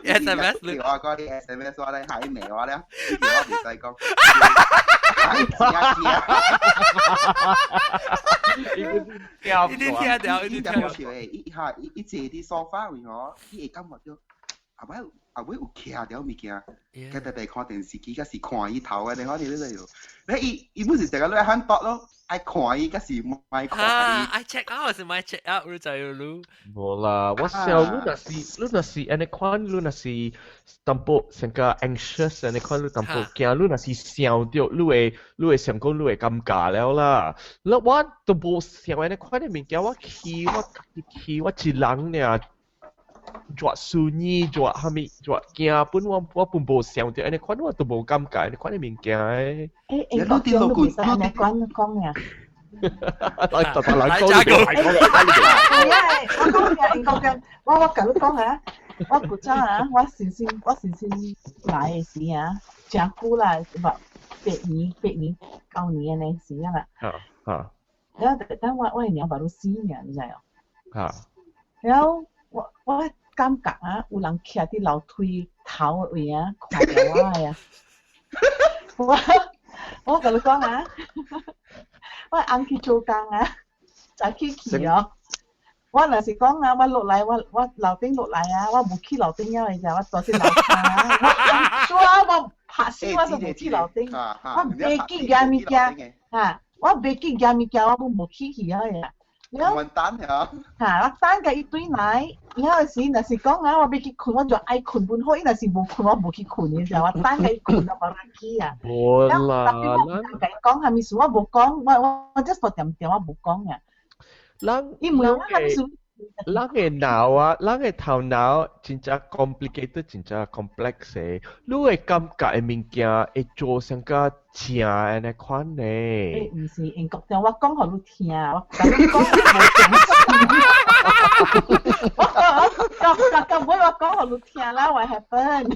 ，SMS 我講你 SMS 我咧，還罵我了，我袂使講，真驚，一定聽著，一定聽著。伊哈伊伊坐佇沙發位吼，伊會感覺著後尾後尾有徛著物件，佢白白看電視機，抑是看伊頭的，你看你咧就，咧伊伊本是成個咧喊多咯。愛看伊，抑是莫看伊。愛 check out 是莫 check out，你知影你？無啦，我想你若是你若是按呢款，你若是淡薄成個 anxious 按呢款，你淡薄驚，你若是想著，你會你會想講你會尷尬了啦。你我都無想按呢款的物件，我去我家己去，我一人爾。做孫兒做啥物做驚本我我本無想著按呢款，我都無感覺按呢款的物件的。欸，欸，國中都袂使按呢款講呀。來，特特來講，係啊，我講嘅，英國嘅，我我共你講啊，我古早啊，我先先我先先來的時啊，誠久啦，八年八年九年按呢時啊啦。啊啊。然後等我我的娘把你死爾，你知無？啊。然後我我感覺啊，有人徛佇樓梯頭的位啊，看著我的啊。我我共你講啊，我翁去做工啊，早起去哦。我若是講啊，我落來我我樓頂落來啊，我無去樓頂了的時候，我坐佇樓跤啊，我我拍死我都無去樓頂，我袂記攑物件，哈，我袂記攑物件，我攏無去去了的。然後等下，哈，我等共伊轉來，然後時若是講啊，我欲去睏，我就愛睏本好，伊若是無睏，我無去睏的時候，我等共伊睏就無人去啊。無啦，特別我毋敢共伊講啥物事，我無講，我我我 just 恬恬，我無講啊。人伊問我啥物事？人的腦啊，人的頭腦真正 complicated，真正 complex 的。你會感覺的物件會做成較正按呢款呢？欸，毋是，英國中我講予你聽，我共你講無講我講講講尾我講予你聽啦，what happen？了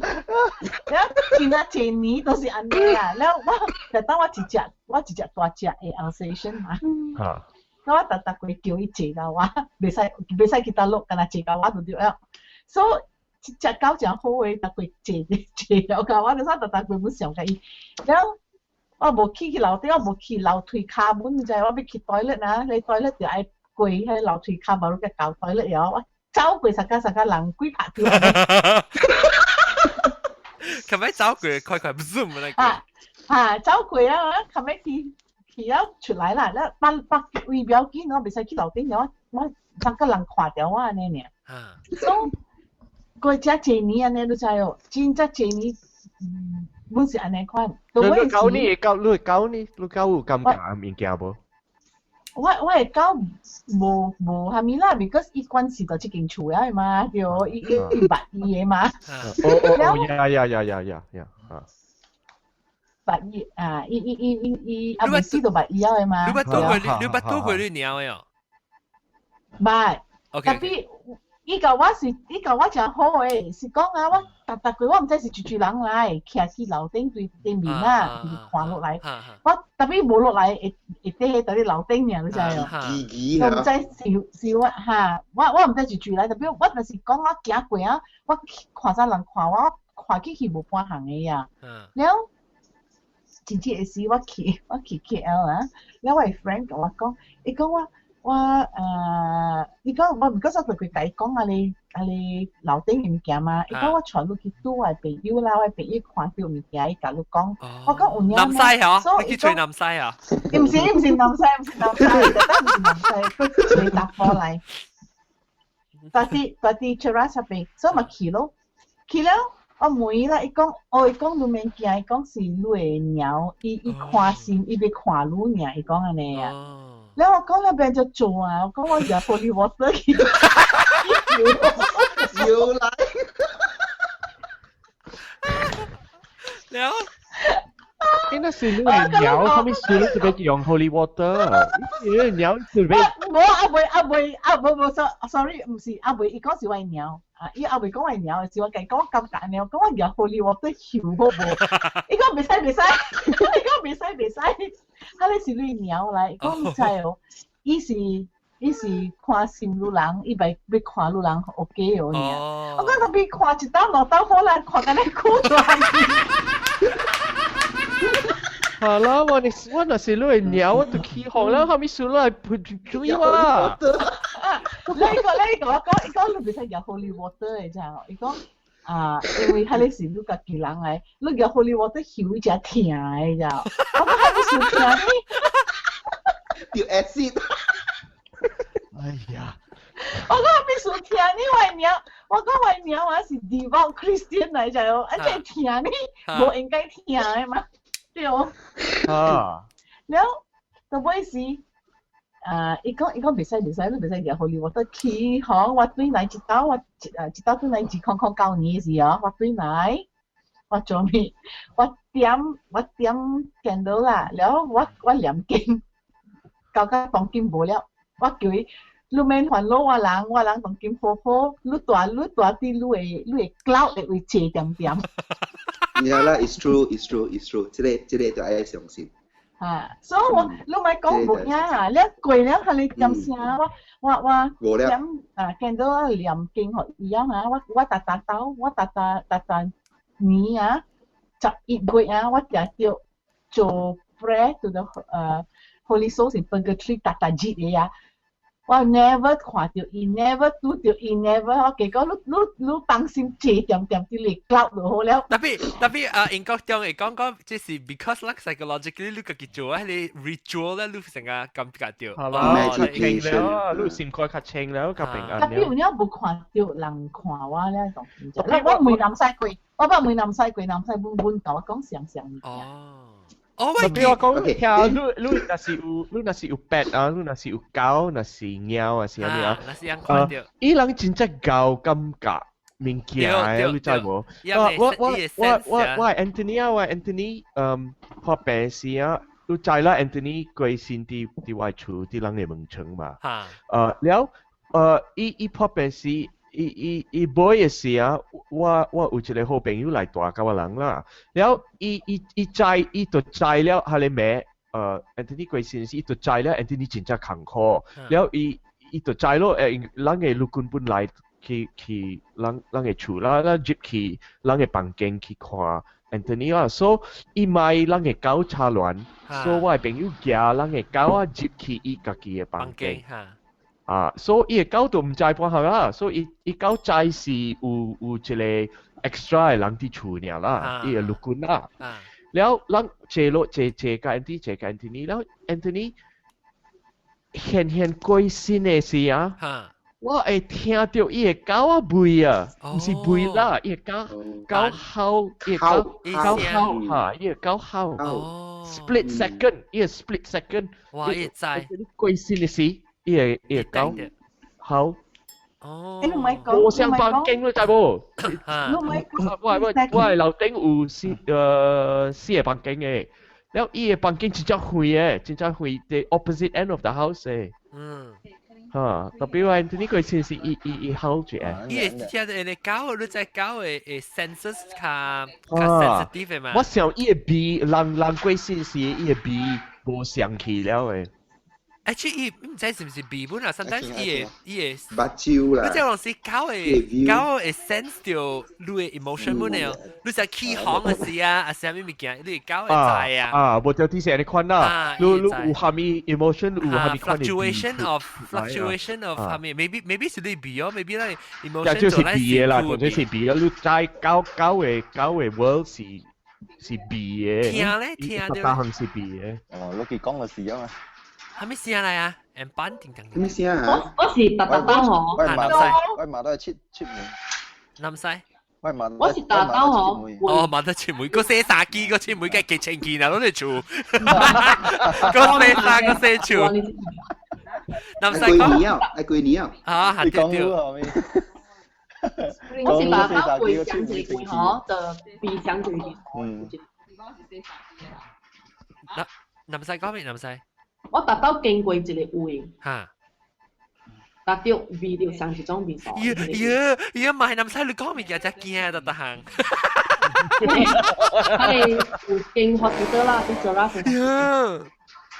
真啊一年都是按呢啊，了我就當我一隻我一隻大隻的 Alsatian 嘛。哈。我逐逐過叫伊坐共我，袂使袂使去倒落，干焦坐共我就對了。所以這隻狗誠好的，逐過坐坐了共我，就說逐逐過阮想共伊。了我無去去樓頂，我無去樓梯跤門，你知我欲去 toilet 啊，你 toilet 就愛過彼樓梯跤，無你個到 toilet 了，我走過三個三個人鬼拍掉。琴日走過快快 zoom 那個。啊啊，走過啊，琴日去。去了出來啦，了別別位不要緊，我袂使去樓頂了，我三個人看著我按呢爾。所以過遮濟年按呢，你知無？真正濟年，阮是按呢款。你狗呢？會狗，你狗呢？你狗有感覺物件無？我我的狗無無啥物啦，because 伊慣勢佇這間厝的嘛，對，伊伊伊捌伊的嘛。哦哦哦，yeah yeah yeah yeah yeah yeah 啊！捌伊啊，伊伊伊伊伊啊，未死就捌伊的嘛。你捌拄過你，你捌拄過你貓的哦？捌。 OK。特別伊共我是伊共我誠好誒，是講啊，我逐逐過我毋知是一濟人來，徛去樓頂對對面啊，就是看落來，我 tapi 無落來會會佇佇樓頂爾，你知哦？我毋知是是我哈，我毋知是誰來，tapi 我就是講我行過啊，我看啥人看我，看起去無半項的啊。了，真正會時我去 KL 啊，了我的 friend 共我講，伊講我。我伊講我毋過我就共伊講啊你啊你樓頂的物件嘛，伊講我帶你去拄我的朋友啦，我的朋友看著物件，伊共你講，我講有影南西嗬，你去吹南西啊？伊毋是伊毋是南西，毋是南西，特登毋是南西，佢一個查埔來，佇 Cheras 那邊，所以嘛去咯，去了我問伊啦，伊講哦，伊講你免驚，伊講是你的貓，伊看心，伊欲看你爾，伊講按呢啊。了我講了變就做啊！我講我入 holy water 去，又來了。應該是你的鳥，後面輸特別用 holy water。你的鳥特別。無阿未阿未阿無無 sorry，毋是阿未，伊講是我的貓啊！伊阿未講我的貓，是我共伊講我感覺呢，我講我入 holy water 游好無？伊講袂使袂使，伊講袂使袂使。彼个是你貓來，伊講毋知哦，伊是看心女人，伊欲欲看女人 OK 哦爾。我講 tapi 看一道兩道好啦，看甲你苦大係啦，我你我若是你的貓，我就起哄啦，後面輸落來噴水哇！你個你共我講，伊講你袂使入 holy water 的，知無？伊講啊，因為彼个是你家己人來，你入 holy water 游誠疼的，知無？我講彼個是疼你，掉 acid。哎呀！我講必須疼你，我的貓，我講我的貓啊是 devout Christian 來，知無？啊，這疼你，無應該疼的嘛，對無？啊！了，到尾時，啊，伊講伊講袂使袂使，你袂使入 holy water 去，吼，我轉來一道，我一道轉來2009年時哦，我轉來，我做咩？我點 candle 啦，了我念經，到到當今無了，我叫伊。你免煩惱我人，我人當今好好，你蹛佇你的 cloud 的位坐恬恬。 Yeah 啦，it's true, it's true, it's true。這個就愛相信。啊，所以我你莫講無影啊，你過了彼个點聲，我點啊，見到我念經予伊啊，我逐逐兜，我逐逐逐逐年啊，11月啊，我定著做 prayer to the Holy Souls in Purgatory 逐逐日的啊。我 never 看著伊，never 拄著伊，never 我結果你你你放心坐恬恬佇你 cloud 就好了。 Tapi 啊，英國中會講講，這是 because like psychologically 你家己做啊，彼個 ritual 咧，你成個感覺到。係啦，較清了，你心肝較清了，較平安了。 Tapi 有影無看著人看我咧，當我我問南西過，我捌問南西過，南西阮阮共我講相像物件。哦。哦， Tapi 我講聽，你你若是有你若是有 pet 啊，你若是有狗，若是貓啊，是啥物啊？若是人看著。伊人真正𠢕感覺物件的，你知無？我我我我我 Anthony 啊，我 Anthony，破病時啊，你知啦，Anthony 過身佇佇我厝佇人的門床嘛。了，伊伊破病時，伊伊伊買的時啊，我有一個好朋友來蹛佮我人啦。了，伊伊伊知，伊就知了，彼个名，Anthony 過身時，伊就知了，Anthony 真正艱苦。了，伊伊就知咯，人的陸軍本來去去人人的厝啦，咱入去人的房間去看 Anthony 啦，所以伊買人的狗插亂，所以我的朋友舉人的狗啊入去伊家己的房間。啊，所以伊的狗就毋知半項啦，所以伊伊狗知是有有一個 extra 的人佇厝爾啦，伊的陸軍啦。了，咱坐落坐坐佮 Anthony 坐佮 Anthony，了 Anthony 現現過身的時啊，我會聽著伊的狗仔吠啊，毋是吠啦，伊的狗狗吼，伊的狗狗吼哈，伊的狗吼，split second，伊的 split second，哇，伊知過身的時，伊的狗吼。哦，你毋係講，我上房間你知無？你毋係我我我的樓頂有四個房間的，了伊的房間真正遠的，真正遠，the opposite end of the house 的。嚇，特別話 Anthony 佢先是伊伊伊 hold 住誒。伊會聽到你狗，你知狗會會 senses 較較 sensitive 的嘛？我想伊會鼻，人人過身時伊的鼻無上去了誒。 Actually，伊毋知是毋是鼻本啊，sometimes 伊會伊會目睭啦。你知有時狗會狗會 sense 到你的 emotion 本的，你在起哄的時啊，啊啥物物件，你狗會知啊。啊，無就啲是按呢款啦。你你有蝦米 emotion，有蝦米款的 fluctuation of 蝦米，maybe 是你鼻哦，maybe 咱 emotion 就是鼻的啦，純粹是鼻的。你知狗狗的狗的 world 是是鼻的。聽咧，聽到。大項是鼻的。哦，你去講就是啊嘛。係咪聲來啊？M 班定定。咩聲啊？我我是特特兜嗬，我馬都我馬都係切切門。南西。我馬我是特兜嗬。哦，馬得切妹，個洗衫機個切妹梗係幾清潔啊，攞嚟做。個洗衫個洗厝。南西講。幾年啊？幾年啊？啊，對對。我是特兜會上一個嗬，就鼻上一個。嗯。南南西講咩？南西。我特兜經過一個位，嚇，達到味著上一種味素。呀呀呀！唔係南西，你講物件真驚得得行。佢哋有經 hospital 啦，啲做啦。呀，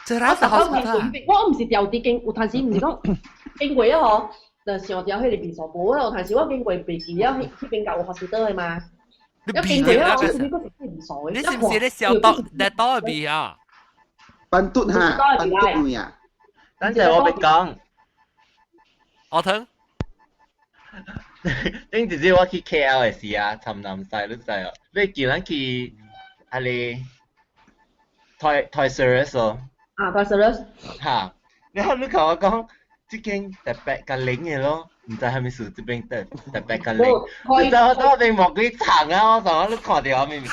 做啦是 hospital。我毋是調啲經，有陣時毋是講經過啊嗬，就想著彼个味素無啊。有陣時我經過袂記了，彼彼邊有 hospital 的嘛。你經過啊，我是嗰是味素的。你是毋是咧消毒？你倒的味啊？班嘟哈，班嘟位啊！等陣我欲講。阿騰，頂一日我去 KL 的時啊，參南西你知哦？你叫咱去啊個 Toy R Us 哦。啊，Toy R Us。哈，然後你共我講，這間特別較冷的咯，毋知啥物事，這邊特特別較冷。你知我到邊望幾層啊？我想你看著我面。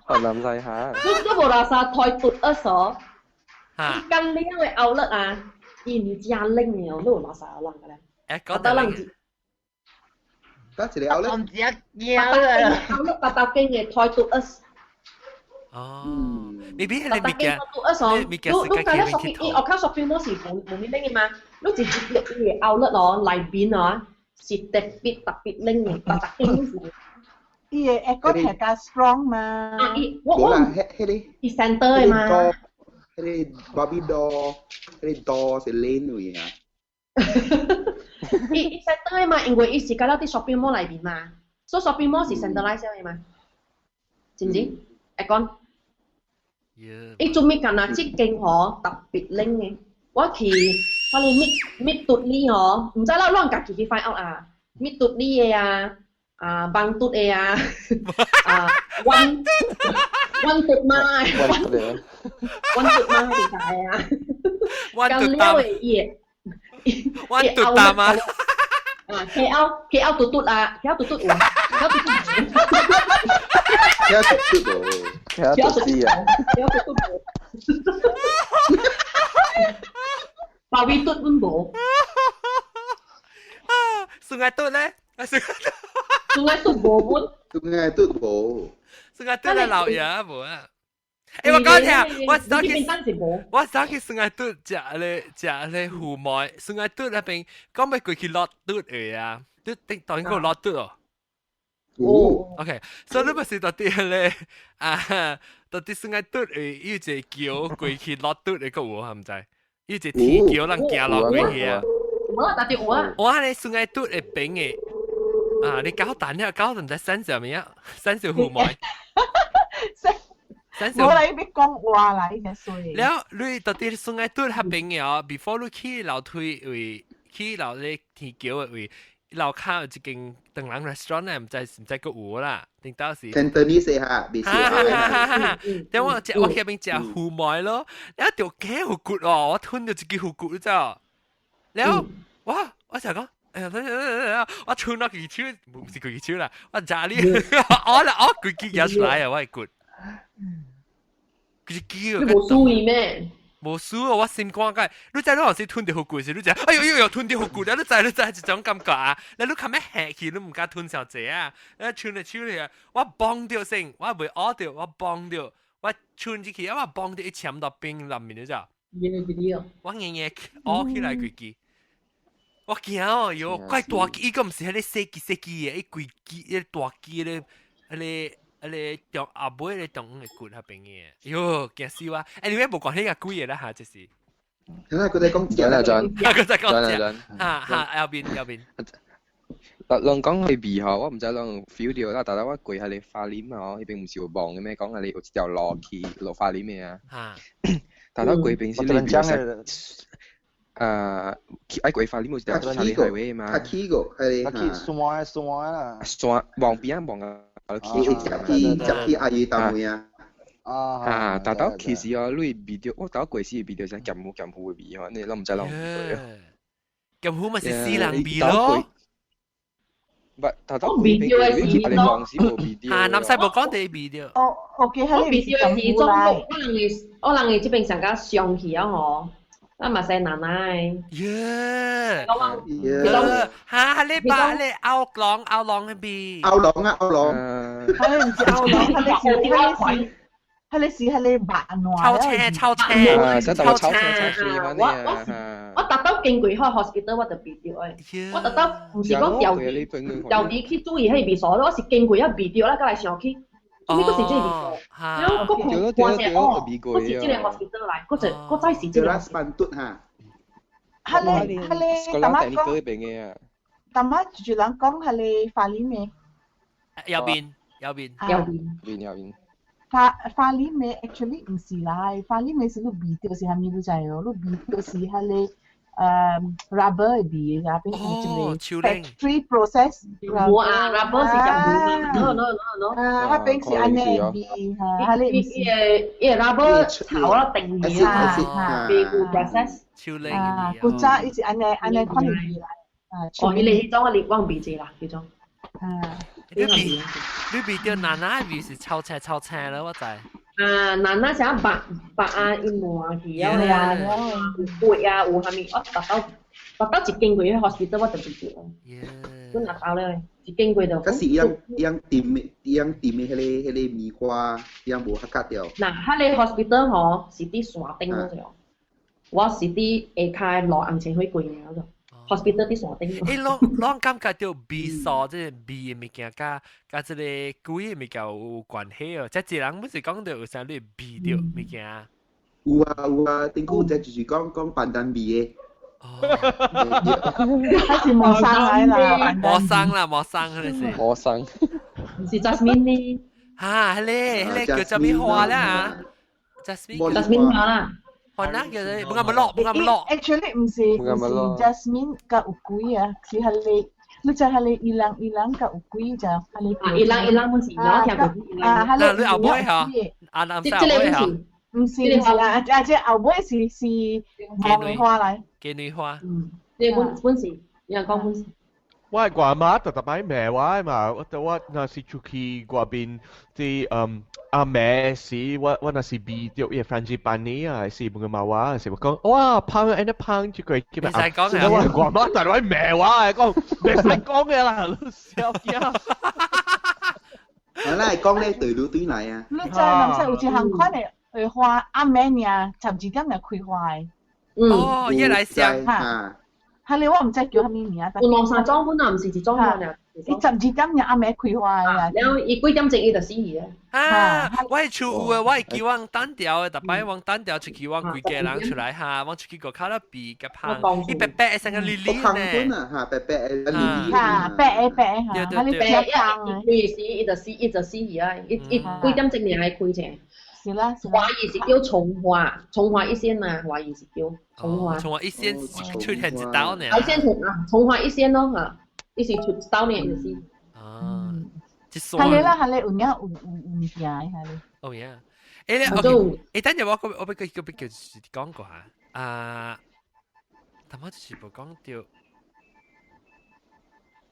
學南西下。你你無垃圾 Toy R Us 哦？嚇！間靚的 outlet 啊，伊毋真冷的哦，你有垃圾有人個咧？誒，講得冷。得一個 outlet。我毋知啊，驚啦！outlet 八百間的 Toy R Us。哦，maybe 係你物件，你你你睇 shopping，伊我看 shopping mall 是無無咩冷的嘛？你直接入伊个 outlet 哦，內邊哦，是特別特別冷的，特特間是。伊个 aircon 係較 strong 嘛？啊，伊我我彼個伊 center 的嘛。彼個 Barbie doll，彼個 doll 是冷位啊。伊伊 center 的嘛，因為伊是佮了佇 shopping mall 內邊嘛，所以 shopping mall 是 centralized 的嘛，是毋是？aircon。伊做咩干啊？這間吼特別冷的，我去我哋蜜蜜嘟里吼，毋知啦，咱家己去 find out 啊，蜜嘟里的啊，啊，邦嘟的啊，啊，灣灣嘟媽，灣嘟媽是啥啊？灣嘟媽的伊灣嘟大媽。啊，KL KL 嘟嘟啊，KL 嘟嘟有，KL 嘟嘟，KL 嘟嘟無，KL 嘟嘟啊，KL 嘟嘟無，鮑魚嘟阮無。 Sungai 嘟咧， Sungai 嘟無本。 Sungai 嘟無。 Sungai 嘟咧老爺無啊。欸，我講聽，我早去，我早去 Sungai 嘟食咧食咧糊糜，Sungai 嘟那邊講欲過去落嘟的啊，嘟頂當然個落嘟哦。哦。 OK，所以你不是到底咧啊？到底 Sungai 嘟的有一個橋過去落嘟的個有無？毋知？有一個鐵橋人行落過去啊。有啊，特別有啊。我咧 Sungai 嘟的邊的啊，你搞蛋了，搞唔知三小咩啊？三小糊糜。無啦，伊欲講話啦，伊才衰。了，你到底 Sungai 嘟彼邊的哦？before 你去樓梯位，去樓咧天橋的位，樓跤有一間唐人 restaurant 咧，毋知毋知閣有啦。頂到時。 Cantonese 哈，未哈。等我食，我去彼邊食糊糜咯，了就驚有骨哦，我吞著一支糊骨，你知哦？了，哇！我想講。哎呀，我吞落佢手，毋是佢手啦，我食你，我啦，我規支咬出來啊，我的骨。佢是你無輸伊咩？無輸哦，我心肝個，你知你有時吞著好骨時，你知，哎呦呦呦，吞著好骨了，你知你知一種感覺啊。你你較欲下去，你毋敢吞傷濟啊。你吞嚟手嚟，我綁著先，我袂嘔著，我綁著，我吞入去，我綁著一潛到冰內面，你知？ video。我硬硬屙起來規支。我驚哦，喲，怪大支，伊個毋是彼个細支細支的，伊規支，伊大支咧，彼个彼个中後尾咧中央的骨那邊的，喲，驚死我！Anyway，無關係個鬼的啦嚇，這是。睇下佢哋講講啦，John。佢在講食。哈哈，後邊後邊。但人講佢味吼，我毋知人 feel 到啦。但係我過彼个花蓮吼，彼邊毋是有望的咩？講彼个有一條路去落花蓮的啊。但係過邊是你比較啊，愛過花蓮有一條沙梨海威嘛。較起個，係較起山山啦。山望邊啊望啊，起接去接去阿姨單位啊。啊！但到其實哦，你味著，我頭過時味著像鹹糊鹹糊的味吼，你攏毋知攏有味。鹹糊咪是死人味咯。唔，頭頭味著的是咯。啊，南西無講地味著。哦，我記我味著的是中國，我人的我人的這邊上較上去啊吼，咱嘛使奶奶。耶！哈，你把你歐龍歐龍那邊。歐龍啊，歐龍。佢唔是歐龍，佢是佢是。佢你是係你白暖，超車超車，超車我我我特登經過開 hospital 我就鼻著誒，我特登毋是講調調離去注意彼個味素，我是經過遐鼻著啦，閣來想起，做咩閣是這個味素？然後閣看看者哦，閣是這個 hospital 來，閣就閣再是這個。哈。哈咧哈咧，大媽講，大媽就人講哈咧花蓮咩？右邊右邊右邊右邊。花花蓮味 actually 毋是啦，花蓮味是你味著是啥物你知哦？你味著是彼個rubber 的味，啊變成一個 factory process。無啊，rubber 是鹹糊，no no no no。啊，彼邊是按呢味，哈，彼個毋是。伊個 rubber 炒了定去啊，未有 process。超靚啊，古早伊是按呢按呢款的味來。啊，哦，伊個彼種我我味濟啦，彼種。啊。你味你味著奶奶味是超青超青啦，我知。啊，奶奶啥白白啊，伊磨去啊，有骨啊，有啥物？我特到特到一經過彼 hospital 我就味著。阮阿兜咧，一經過就。嗰是伊樣伊樣甜的，伊樣甜的彼個彼個棉花，伊樣無較卡掉。嗱，彼個 hospital 吼是佇山頂嗰種，我是佇下跤路紅青火過爾嗰種。hospital 佇山頂。欸，攏攏感覺著味素，這個味的物件，佮佮這個鬼的物件有關係哦。這一人不是講著有啥你味著物件？有啊有啊，頂久這就是講講pandan味的。哦，還是磨生來啦，磨生啦，磨生嗰陣時。磨生。毋是 jasmine 呢？哈，彼個彼個叫啥物花啦？jasmine。 jasmine 花啦。花啦，叫做冇咁落，冇咁落。 Actually 毋是毋是 jasmine 佮有鬼啊，是彼個你知彼個 ylang ylang 佮有鬼就彼個。啊，ylang ylang 本是我聽過。啊，彼個你後尾嚇？啊，南西後尾嚇？毋是毋是啊，啊這後尾是是茉莉花來。雞女花。嗯，這本本是，有人講本是。我的外媽特特擺罵我嘛，我我若是出去外邊啲嗯阿妹時，我我若是味著伊 frangipani 啊，是問個媽我，是講哇芳按呢芳這個叫咩？袂使講啊！我外媽特擺罵我，講袂使講的啦，你小囝。我來講咧對路對來啊。你知南西有一項款的花，暗暝爾12點爾開花的。哦，伊來香。哈。彼个我毋知叫啥物名。有兩三種本啊，毋是一種爾。伊12點爾暗暝開花的啊。然後伊幾點鐘伊就死去啊。啊！我的厝有的，我會記往單調的，逐擺往單調出去，往規家人出來哈，往出去個較了味較芳，伊白白的像個綠綠呢。啊，哈，白白的綠綠。哈，白的白的哈，對對對。開時伊就死，伊就死去啊！伊伊幾點鐘爾愛開者。是啦，華語是叫松花，松花一線嘛，華語是叫松花。松花一線出現一道呢。一線啊，松花一線咯嚇，伊是出一道呢，就是。啊，係你啦，係你有影有有有物件的，係你。哦呀，欸咧，OK，欸，等陣我我我欲閣欲閣講過下，啊，頭仔就是無講著，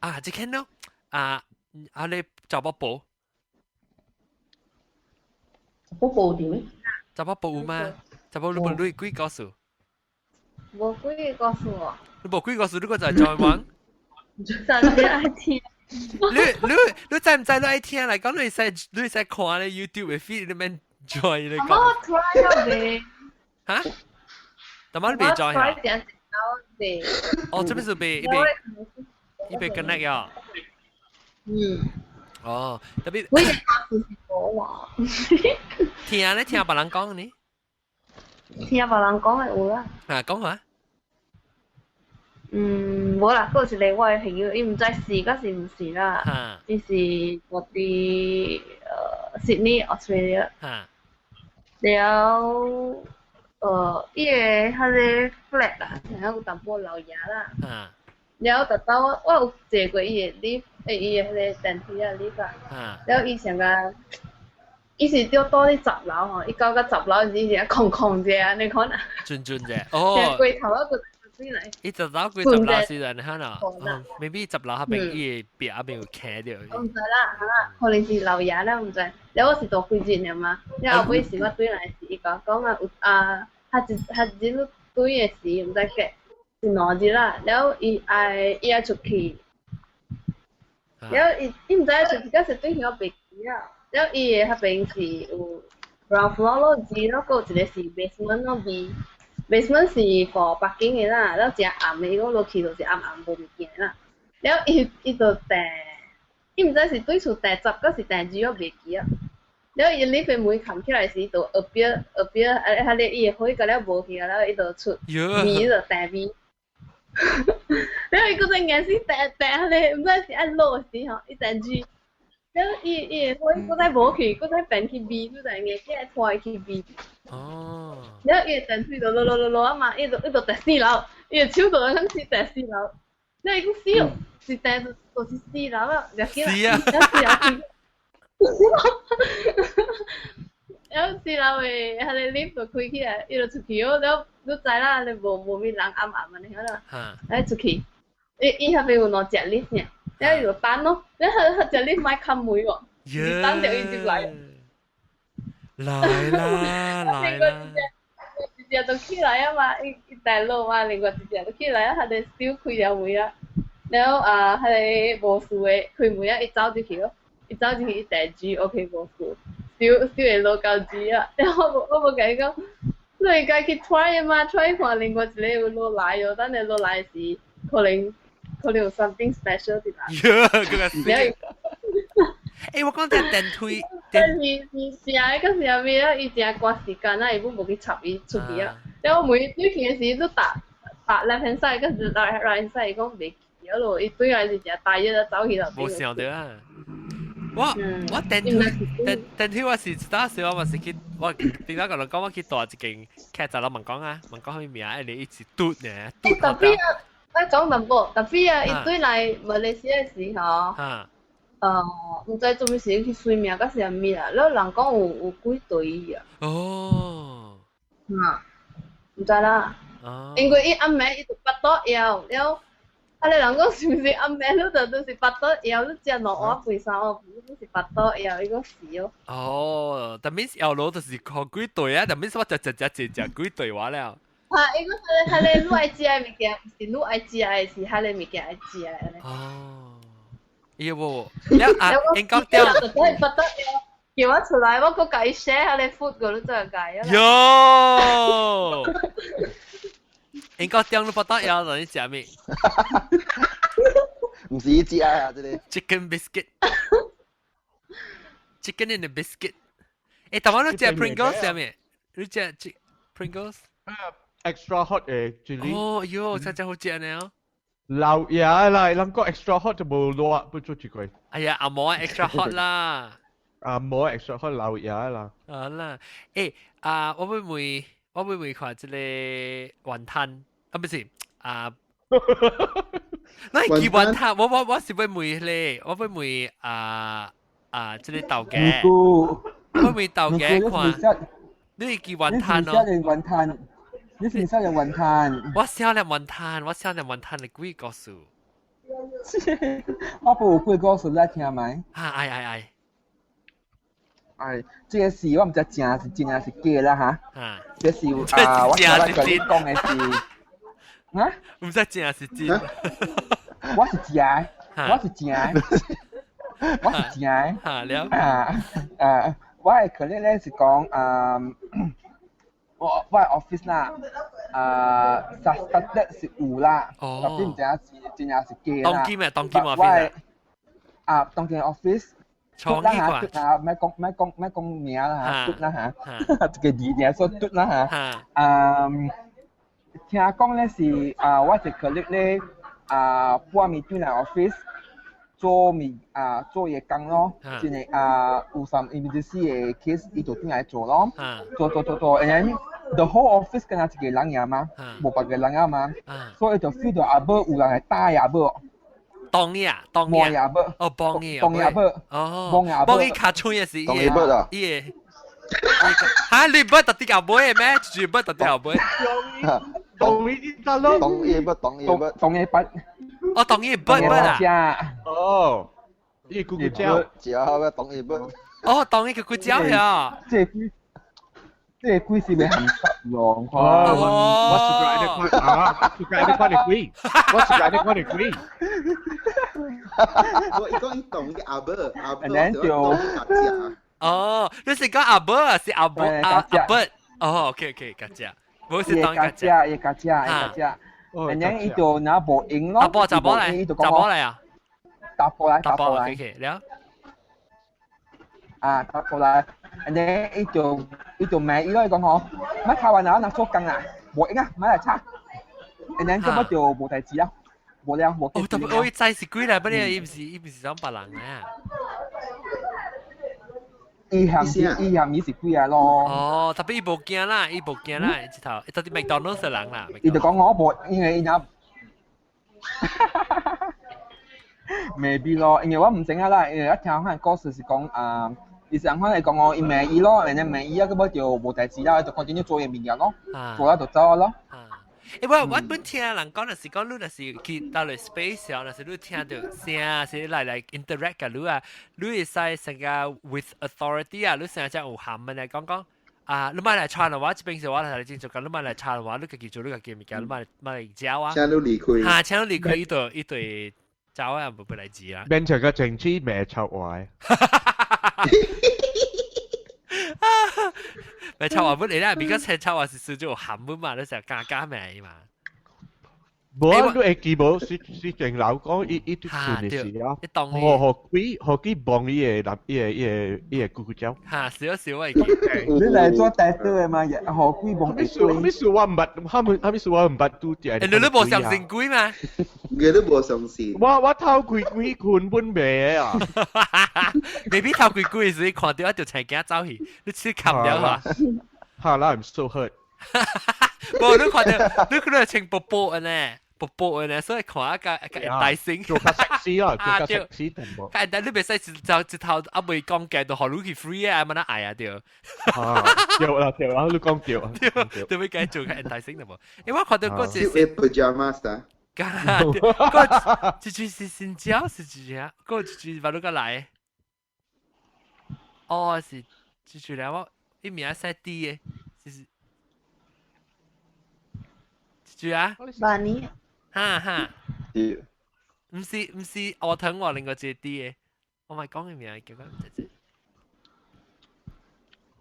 啊，這間咯，啊，啊你查某婆。查某婆佇咩？查某婆有嗎？查某你無你幾故事？無幾個故事哦。你無幾個故事，你閣在台灣？真係愛聽。你你你知毋知你愛聽來講，你會使你會使看咧 YouTube 的 feed 裡面 join 咧講。我 try 了未？哈？但係你未 join 啊？哦，哦，這邊是被一邊一邊 connect 啊。嗯。哦，特別。我是無話。聽咧，聽別人講呢？聽別人講的有啦。啊，講下。嗯，無啦，閣有一個我的朋友，伊毋知是抑是毋是啦。伊是我佇Sydney Australia。了，伊个彼个 flat 啦，然後有淡薄老爺啦。了，特到我有坐過伊个 lift，伊个彼个電梯啊 lift 啊。了，伊上個，伊是著蹛佇十樓吼，伊到甲十樓時是空空者，你看啊。準準者，哦。過頭啊，閣轉來。伊十樓過十樓時陣，你看啊，maybe 十樓彼邊伊个壁仔邊有徛著。我毋知啦，哈，可能是老爺啦，毋知。了我是蹛幾日爾嘛，了後尾是我轉來時，伊共我講啊，有啊，較一日轉的時，毋知過是2日啦。了伊愛出去，了伊毋知出去，敢是轉去我袂記啊。了伊个彼邊是有 ground floor 咯，二咯，閣有一個是 basement 咯，B。basement 是 for parking 的啦，了誠暗的，伊講落去就是暗暗無物件啦。了伊就訂，伊毋知是對厝第十，抑是第二，我袂記啊。了伊 lift 的門冚起來時，就後壁後壁啊，彼個伊的火甲了無去啊，了伊就出味就訂味。了伊閣再硬死訂訂彼個，毋知是愛落時吼，伊訂 G。了伊的火閣再無去，閣再變去味，你知硬起來拖伊去味。哦。了伊的電梯就落落落落啊嘛，伊就第四樓，伊的手就響是第四樓。了伊講死哦，是第就是四樓啊，入去啦，了四樓去。了四樓的彼個 lift 就開起來，伊就出去哦，了你知啦，你無物人暗暗按呢啦，了出去，伊彼邊有兩隻 lift 爾，了伊就等咯，了彼隻 lift 莫開門喎，伊等著伊入來。來啦來啦！一隻就起來啊嘛，伊大佬嘛，另外一隻就起來啊，彼個手開了門啊，了啊，彼個無事的開門啊，伊走入去咯，伊走入去伊第 G OK 無事，手手會落到 G 啊，了我無共伊講，你應該去 try 嘛，try 看另外一個有落來哦，等下落來時可能有 something special 佇啦。喲，這個是。我講這電梯，是是正的，閣是啥物啊？伊誠趕時間啊，伊本無去插伊出去啊。了我問伊對去的時，你搭搭 left hand side，閣是 right hand side，伊講袂記啊咯。伊對來是誠大熱走去了。無想著啊！我電梯我是一當時我嘛是去，我頂下個人講我去蹛一間劇集咯，問講啊，問講啥物名，你一直嘟呢。特別啊，我講淡薄，特別啊，伊對來馬來西亞時吼。毋知做物事去算命，抑是啥物啦？了人講有鬼對伊啊。哦。啊，毋知啦。哦。因為伊暗暝伊就腹肚枵了，啊！你人講是毋是暗暝你就都是腹肚枵，你食兩碗飯三碗飯，你是腹肚枵，伊講是哦。哦，但免枵囉就是看鬼對啊，但免我食食食食食鬼對話了。啊！伊講彼個彼個你愛食的物件，毋是你愛食的，是彼個物件愛食的。哦。伊無，了啊，應該掉。叫我出來，我閣共伊 share 彼個 food 個，你做解啊？喲！應該掉你腹肚枵，讓你食咩？毋是伊食啊，這個。 Chicken biscuit。Chicken in a biscuit。台灣你食 Pringles 食咩？你食 Pringles？ Extra hot 的 chili。哦喲，真正好食呢。老爺啦，人講 extra hot 就無熱，不做一個。哎呀，阿毛 extra hot 啦。阿毛 extra hot 老爺啦。好啦，啊，我會看這個雲吞，啊，不是啊，你記雲吞，我是會問咧，我會問啊，這個豆家，我會問豆家看，你記雲吞哦？雲吞，你是唔是雲吞？我少年雲吞，我少年雲吞的幾個故事。我無幾個故事來聽覓？啊，愛愛愛。哎，這個事我毋知正是真還是假啦哈。啊。這是啊，我頭來共你講的是，啊？毋知正是真。我是正的，我是正的，我是正的。哈了。啊啊，我的可能咧是講啊，我的 office 啦，啊，suspected 是有啦，特別毋知影是真正是假啦。當機咩？當機 office 啊，當間 office。創意看啊，莫講莫講莫講名啦嚇，嘟啦嚇，一個字爾說嘟啦嚇。嗯，聽講咧是啊，我一個 colleague 咧啊，半暝轉來 office 做物啊做嘢工咯，真係啊有 some emergency 嘅 case，伊就轉來做咯，做做做做，and then the whole office 敢若一個人爾嘛，無別個人啊嘛，所以就 feel 到阿母有人來打阿母。當伊啊，當伊啊，哦，幫伊，幫阿母，哦，幫伊卡槍也是伊個，伊個，嚇你不特啲阿妹咩？住不特啲阿妹？當伊得咯，當伊不當伊不，當伊不，哦，當伊不不啊，哦，伊咕咕叫，叫咩？當伊不，哦，當伊咕咕叫呀，這個這個鬼是咪很濕咯？哦，我是個愛你看啊，是個愛你看的鬼，我是個愛你看的鬼。我伊講伊當伊阿伯，阿伯就哦，你是講阿伯啊？是阿伯阿阿伯？哦，OK OK，家姐，冇是當家姐，伊家姐，伊家姐。然後伊就拿無用咯。阿伯查某來，查某來啊？查甫來，查甫來。OK，了。啊，查甫來。然後伊就罵伊咯，伊講吼，莫台灣人若做工啊，無用啊，莫來吵。然後咁就無代誌啦，無了無。哦，特別我知是鬼來，不然伊毋是講別人啊。伊嫌伊嫌伊是鬼啊咯。哦，特別伊無驚啦，伊無驚啦，一頭，伊到底麥當勞是人啦。伊就講我無，因為伊若。Maybe 咯，因為我毋知影啦，因為一聽看故事是講啊。伊是按款來講哦，伊罵伊咯，然後罵伊啊，佮尾就無代誌啦，就 continue 做伊物件咯，做了就走咯。欸，我本聽人講，就是講你若是去到了 space 啊，若是你聽到聲，是來來 interact 佮你啊，你會使成個 with authority 啊，你成日有含嘅來講講啊，你莫來吵我，這邊是我來進做，你莫來吵我，你家己做你家己物件，你莫莫來走啊。請你離開。嚇，請你離開，伊就伊就走啊，無來字啊。變成個政治罵臭話。咪臭話本嚟啦，而家青臭話是少咗含本嘛，你成日加加名嘛。無啊，你會記無？是是前老講伊伊對算的是啊，何何鬼何鬼幫伊個男伊個伊個伊個姑姑叫。嚇，少少我會記。你來做大隊的嘛？何鬼幫伊？啥物事我毋捌，啥物啥物事我毋捌拄著。你都無相信鬼嘛？你都無相信。我頭開鬼困本袂啊。 Maybe 頭開鬼時看到一條青鏡走去，你吃冚掉嘛？哈啦，I'm so hurt。無，你看到你看到穿薄薄的呢，薄薄的呢，所以看啊個個大聲。做較 sexy 啊，做較 sexy 淡薄。但你袂使就一頭啊未講價就予你去 free 啊，乜那愛啊對。啊，對啦對啦，你講對。對，對，要改做較大聲淡薄。因為我看到嗰隻。是 pajamas 啊。嗰這句是新椒是幾隻？嗰這句把你個來。哦，是這句咧，我伊名寫 D 的，就是。住啊？萬年。哈哈。對。毋是毋是，我疼我另外一個 D 的，我咪講伊名，叫佢唔知知。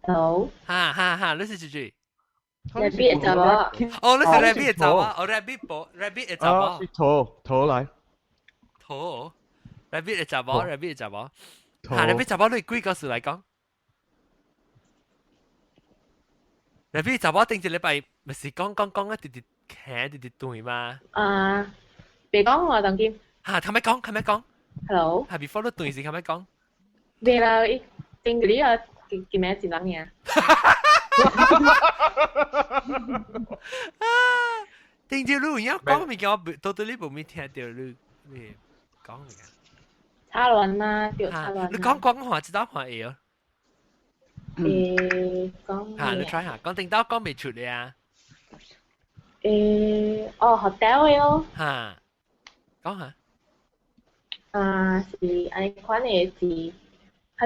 Hello。哈哈哈，你是幾句？ Rabbit 查某。哦，你是 rabbit 查某，哦 rabbit 寶，rabbit 的查某。是兔兔來。兔，rabbit 的查某，rabbit 的查某。哈，rabbit 查某你幾個事來講？rabbit 查某頂一禮拜，咪是講講講啊，直直。騎直直對嘛？啊，別講我當今。嚇，佢咪講，佢咪講。 Hello。係 before 你對時，佢咪講。別啦，伊頂個你啊，叫咩字人呀？頂住你有影講物件，我到底你無咪聽到你你講物件。插亂啦，對插亂。你講講話，知道看會哦。誒，講。嚇，你 try 下，講頂到講未出嚟啊？誒，哦，hotel 的哦。嚇，講下。啊，是按呢款的是，佢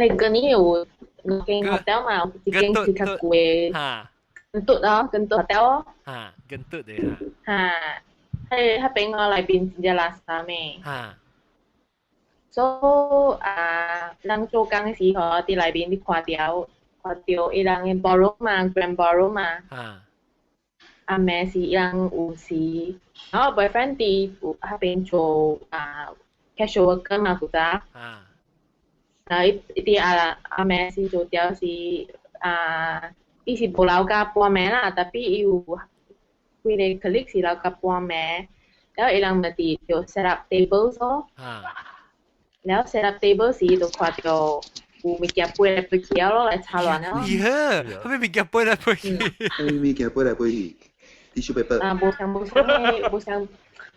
哋近年有兩間 hotel 嘛，一間是較貴。嚇。根篤咯，根篤 hotel 哦。嚇，根篤的嚇。嚇，佢彼邊我內邊真正垃圾咩？嚇。所以啊，人做工的時候，佇內邊你看著看著伊人的 ballroom 嘛，grand ballroom 嘛。嚇。阿妹是伊人有時，然後 boyfriend 佇有彼邊做啊 casual worker 嘛，負責。啊，伊伊佇阿阿妹是做掉是啊，伊是無留甲半暝啦，tapi 伊有幾个 colleague 是留甲半暝，然後伊人咪佇就 set up tables 咯。然後 set up table 時就看到有物件飛來飛去咯，來吵亂咯。咦，係咪物件飛來飛去？係物件飛來飛去？tissue paper。啊，無相無相的，無相，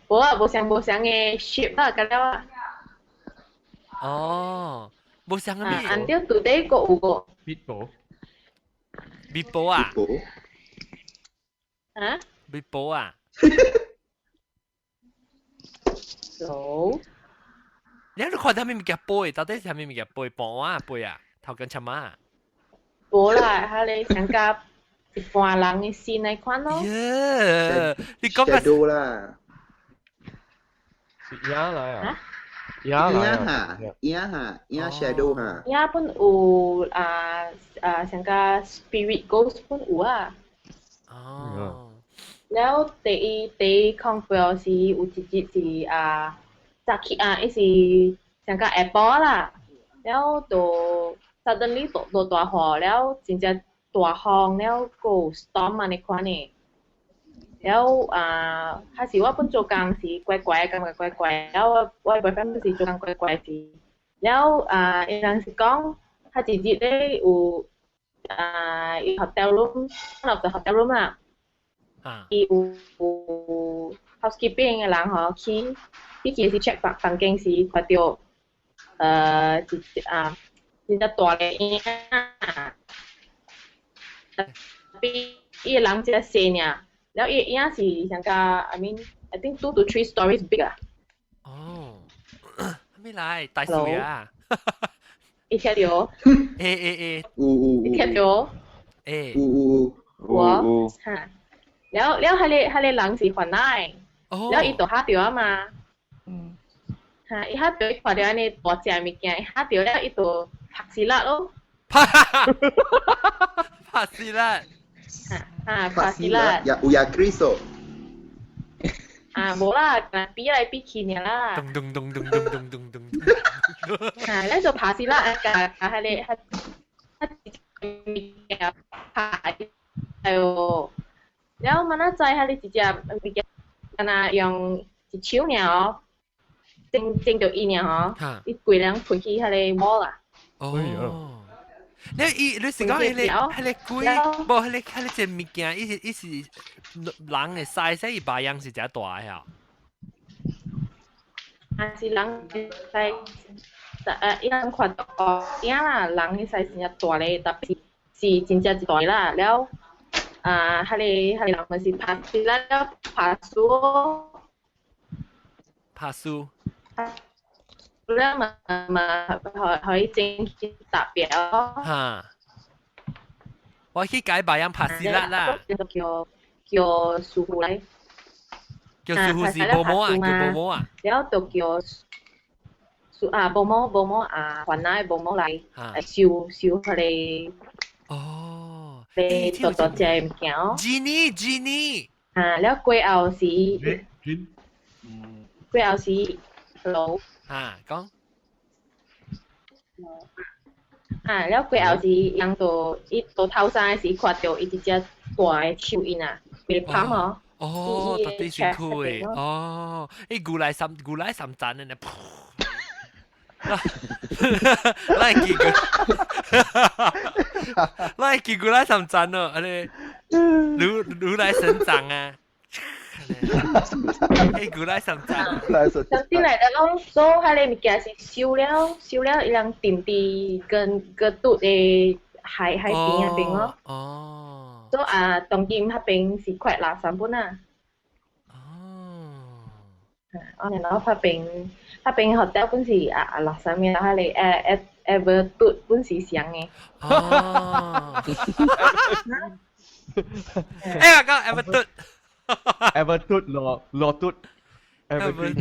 無啊，無相無相的 shape 啦，咁了啊。哦，無相的咩？啊，until today 閣有個。 Meatball。 Meatball 啊？啊？ Meatball 啊？ So。你喺度看到咩物件飛？到底是啥物物件飛？盤啊飛啊，頭跟車馬？無啦，佢哋上甲一般人的身來款咯。耶！你講個 shadow 啦。是影來啊？影來啊？影哈，影 shadow 哈。影本有啊啊，上甲 spirit ghost 本有啊。哦。了第一第一看過是有一日是啊。早起啊，伊是上甲下晡啦，了就 suddenly 落落大雨，了真正大風，了閣有 storm 按呢款的。了啊，還是我本做工時乖乖，感覺乖乖，了我我 boyfriend 是做工乖乖時，了啊，伊人是講，較一日咧有啊，伊 hotel room，one of the hotel room 啦，伊有有 housekeeping 的人吼去。伊其實 check 房房間時看到，一啊，一隻大的影，比伊個人這細爾，了伊影是上加，I mean I think 2 to 3 stories big 啊。哦，咩來？大水啊！伊聽到？欸欸欸，有有伊聽到？欸，有有有。有哈，了了，彼個人是番來，了伊就嚇著啊嘛。嚇！伊嚇著伊看著按呢大隻物件，伊嚇著了，伊就拍死啦咯。拍死啦！嚇嚇拍死啦！有有亞 Chris 啊，無啦，比來比去爾啦。咚咚咚咚咚咚咚咚。嚇！咱就拍死啦，啊，共共彼个彼彼物件拍，哎喲，了慢仔知彼个一隻物件，敢若用一手爾哦。整整著伊爾吼，伊規人噴去彼个 wall 啦。哦，你伊你是講彼個彼个鬼，無彼個彼個隻物件，伊是伊是人的 size，伊白樣是誠大的啊。啊是人的 size，伊人看到影啦，人的 size 真正大咧，tapi 是真正一大啦。了啊，彼個彼個人嘛是拍死啦，了拍輸。拍輸。了嘛嘛，予予伊整去達標。哈！我去解白樣拍死啦啦。叫叫師傅來。叫師傅是保姆啊，叫保姆啊。了就叫師啊，保姆保姆啊，番來保姆來來收收彼個。哦。咧大大隻物件哦。 Genie Genie。啊，了過後是。過後是。Hello。啊，講。啊，了過後是人就伊到頭山時看著伊一隻大的手印啊，規个捧哦。哦，到底辛苦的哦，伊古來三古來三層的呢，來記個，來記古來三層咯，按呢，如如來神掌啊。欸，古來神掌。上進來的攏所彼個物件是收了，收了，伊人沉佇跟個肚的海海邊彼邊咯。哦。所以啊，當今彼邊是塊垃圾本啊。哦。啊，然後彼邊彼邊 hotel 本是啊啊垃圾面，彼個誒誒 ever 嘟本是上的。哦。欸，我講 ever 嘟。 ever 嘟落落嘟。Evergreen。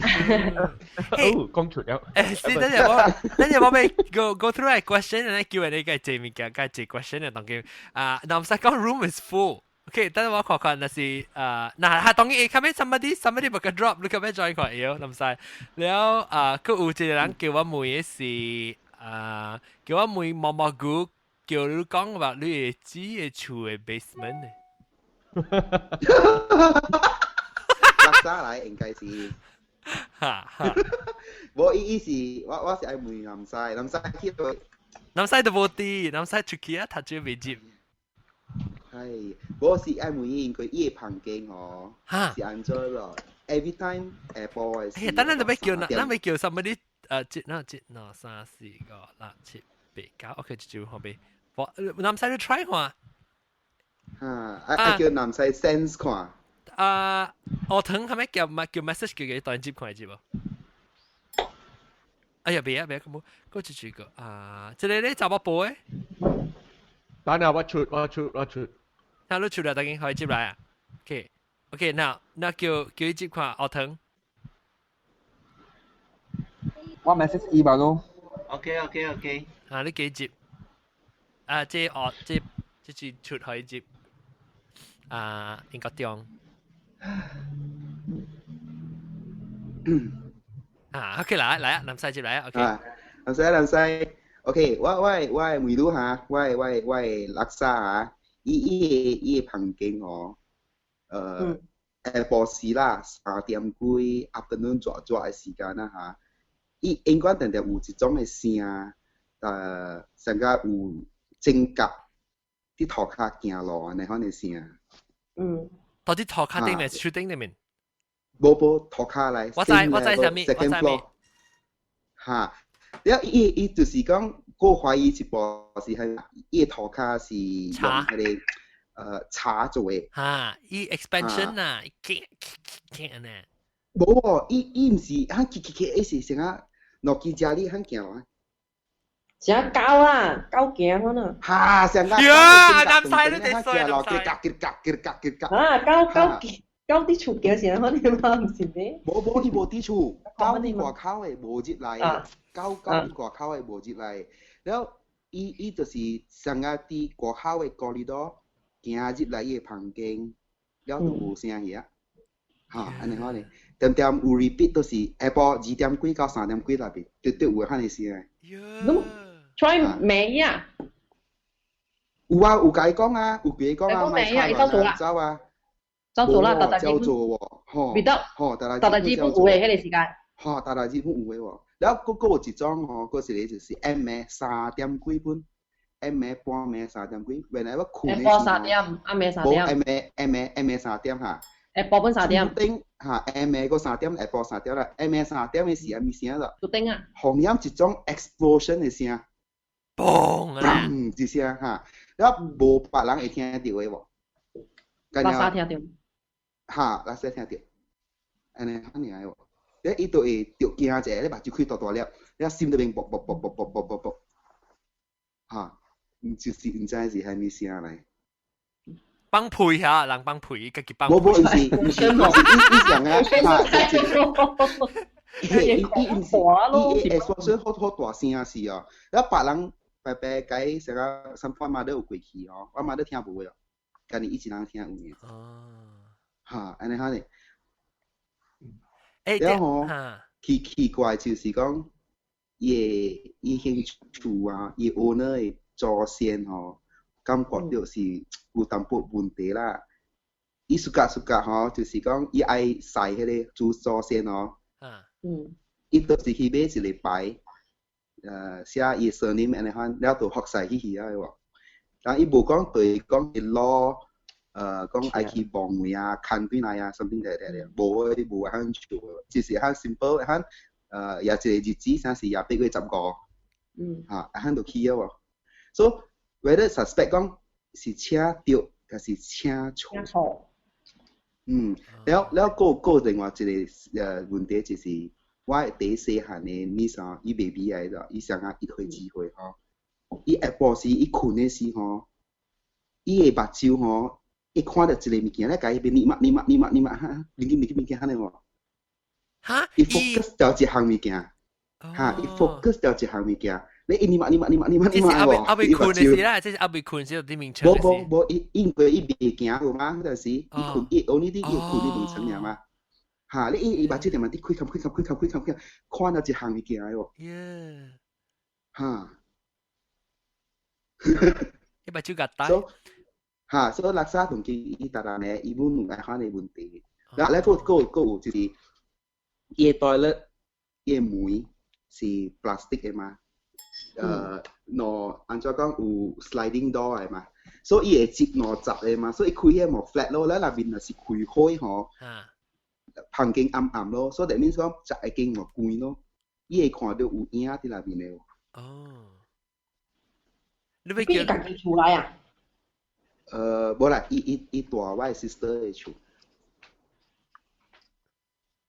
哦，講出了。欸，是等陣我，等陣我欲 go go through 個 question，然後叫你個這物件，個這 question 啊，當佢啊，嗱唔使講 room is full， OK，等我看看，若是啊，嗱，係當然會較尾 somebody 無個 drop，你較尾 join 看會唔使。了啊，閣有一個人叫我問的是啊，叫我問毛毛菇，叫你講話你會煮的厝的 basement 呢？垃圾來應該是。哈哈。無伊伊是我我是愛問南西，南西去到。南西都無佇，南西出去啊，讀書未接。係，我是愛問伊，因為伊的房間吼，是按怎咯？Every time 下晡的時。等陣就欲叫，咱欲叫 somebody 誒，一、兩、一、兩、三、四、五、六、七、八、九，OK，就後邊。我南西你 try 看。哈，愛叫南西 sense 看。啊，我騰係咪叫叫 message 叫佢當接看接無？哎呀，別啊別啊，咁冇，嗰一個啊，這個咧查某婆的。等下我出我出我出。那你出來，等陣可以接來啊。OK OK，那那叫叫伊接看學騰。我 message 伊吧咯。 OK OK OK。啊，你幾接？啊，這學這這是出可以接。啊，應該中。啊，OK 來來啊，南西接來啊，OK。啊，南西南西，OK，我我我問你哈，我我我垃圾啊，伊伊伊的房間哦，下晡時啦，三點幾 afternoon 熱熱的時間啦哈，伊應該定定有一種的聲，上個有整甲佇塗跤行路按呢款的聲。嗯。到佇塗跤頂面，樹頂裡面。無無塗跤來。我知我知啥物，我知物。哈，了伊伊就是講，我懷疑一部是係伊的塗跤是用彼個茶做的。哈，伊 expansion 啊，伊按呢。無無，伊伊毋是，響咳咳咳，伊是啥啊？諾基家裡響行啊。像狗啊，狗行款啊。哈，像個。呀，南西你得衰，南西。啊，狗狗狗佇厝行是按款嘛，毋是咩？無無，伊無佇厝，狗佇外口的無入來，狗狗佇外口的無入來。了，伊伊就是上個佇外口的 corridor 行入來伊的房間，了就無聲去啊。哈，按呢款呢，恬恬有 repeat 都是下晡二點幾到三點幾內面，絕對有彼個聲。儂 try 沒呀？有啊，有共伊講啊，有共伊講啊，莫吵啦，走啊。走做啦，逐逐照做喎，吼，吼，逐逐日本有的彼個時間。吼，逐逐日本有的喎。了，閣閣有一種吼，閣一個就是暗暝三點幾分，暗暝半暝三點幾，原來我睏的時。下晡三點，暗暝三點。無暗暝暗暝暗暝三點哈。下晡本三點。頂哈，暗暝閣三點，下晡三點啦，暗暝三點的時啥物聲啦？就頂啊！紅音一種 explosion 的聲，嘣嘣一聲哈，了無別人會聽著的無？垃圾聽著。哈，垃圾聽著，按呢按呢無？咧伊就會著驚一下，咧目睭開大大粒，了心內面噗噗噗噗噗噗噗噗，哈，就是毋知是啥物聲來。放屁嚇，人放屁，家己放屁。無無，毋是毋是毋是，伊伊上啊，哈，伊伊毋是，伊會說說好好大聲是哦，了別人白白共啥個三我媽都有過去哦，我媽都聽無哦，干焦伊一人聽有爾。哦。哈，按呢按呢。欸，了吼，奇奇怪就是講，伊的伊間厝啊，伊 owner 的祖先吼，感覺著是有淡薄問題啦。伊 suka suka 吼，就是講伊愛祭彼個祖祖先吼。伊就是去買一個牌，寫伊的 surname 按呢款，了就服侍去去啊無。但伊無講對講伊攞。講愛去望位啊、牽轉來啊，something like that 無的，無遐做，只是較 simple，較也一個日子，啥是也8月15，哈，遐就去了無。所以 whether suspect 講是請著，抑是請錯？錯。嗯，了了，閣閣另外一個問題就是，我第細漢的 niece 吼，伊 baby 來的，伊上下一歲幾歲吼，伊下晡時伊睏的時吼，伊的目睭吼。伊看著一个物件咧，共伊邊你抹你抹你抹你抹哈，你你物件按呢無？哈？伊 focus 著一項物件，哈，伊 focus 著一項物件，你伊你嘛你嘛你嘛你嘛你嘛喎，阿未困的時啦，這是阿未困時佇眠床。無無無，伊因為伊袂行有嘛，就是伊困伊 only 佇伊困佇眠床爾嘛。嚇！你伊伊目睭點嘛？佇開冚開冚開冚開冚開，看到一項物件的喎。嚇！伊目睭共大。嚇！所以垃圾同見伊逐人咧，伊本有愛款的問題。然後咧，閣閣閣有就是伊的 toilet 伊的門是 plastic 的嘛。喏，按怎講有 sliding door 的嘛，所以伊會摺兩閘的嘛，所以伊開彼無 flat 咯，咱內面若是開火吼，房間暗暗咯，所以 that means 講閘的間無關咯，伊會看到有影佇內面的。哦，你欲叫家己厝來啊？無啦，伊伊伊蹛我的 sister 的厝。